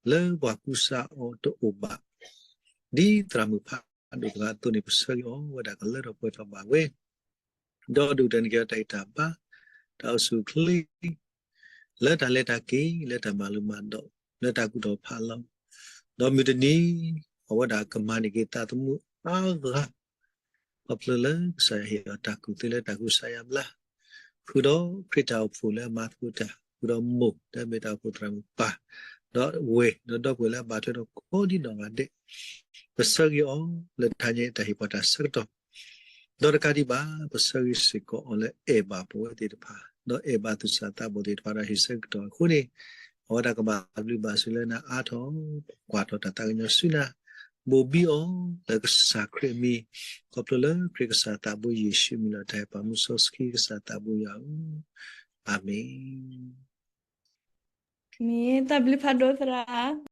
လၢပှၤကူစါအီၤတအိၣ်ဘၣ် ဒ်သရၣ်မုၣ်ဖးဒိၣ်တဂၤအသိးန့ၣ် ပဆၢဂ့ၤအီၤဝဲဒၣ်ကလၢထီၣ်ပှဲၤထီၣ်ဘၣ်ဝဲ ဒီးဒိၣ်ကတၢၢ်န့ၣ်က့ၤတၢ်ဂံၢ်တၢ်ဘါ, တၢ်အိၣ်ဆူၣ်အိၣ်ချ့ လၢတၢ်လဲၤတၢ်က့ၤ လၢတၢ်မၤလိမၤဒိး လၢတၢ်ကူၣ်ထီၣ်ဖးလီၤ, ဒီးမုၢ်တနံၤ အဝဲဒၣ်ကမၤန့ၢ်က့ၤသးသမူအါဂၤ ခီဖျိလၢကစၢ်ယွၤဟ့ၣ်အီၤတၢ်ကူၣ်သ့လၢတၢ်ကူစါယါဘျါ, ဃုာ်ဒီးခရံာ်တၢ်အိၣ်ဖှိၣ်လၢအမၤသကိးတၢ်, ဃုာ်ဒီးမိၢ်လၢအမ့ၢ်တၢ်အိၣ်ဖှိၣ်သရၣ်မုၣ်ပၢ်, ဒီးဝဲၢ် ဒီးဒီပုၢ်ဝဲၢ်လၢအဘၣ်ထွဲဒီးကိးဒံနီၢ်ဂၤဒဲး, ပဆၢဂ့ၤအီၤလၢတဟါညါအံၤ တၢ်ဟ့ၣ်ပှၤတၢ်ဆၢကတီၢ် ဒီးတကးဒံးဘၣ် ပဆၢဂ့ၤစ့ၢ်ကီးအီၤလၢအဲၣ်ဘၣ်ပဝဲသ့ၣ်တဖၣ်, ဒီးအဲၣ်ဘၣ်သူၣ်စၢ်သးဘီၣ်သ့ၣ်တဖၣ်ဒီးဟ့ၣ်ဆၢကတီၢ်အဃိန့ၣ်, အဝဲဒၣ်ကဘၣ်ဘျုးဘၣ်ဆိၣ်လၢနၤအါထီၣ်, ကွၢ်ထီၣ်တၢ်သးကညီၤဆူနၤ, ဘိၣ်ဘံအီၤလၢကစၢ်ခရံာ်အမံၤ, ခီဖျိလၢခရံာ်ကစၢ်သးဘိယ့ၣ်ၡူးအမံၤလီၤ. တၢ်ဟ့ၣ်ပာ်မူစီဆှံကစၢ်သးဘိယွၤဧၢ, အၤမ့ၣ်. မ့ၢ်တၢ်ဘျုးဖးဒိၣ်သရၣ်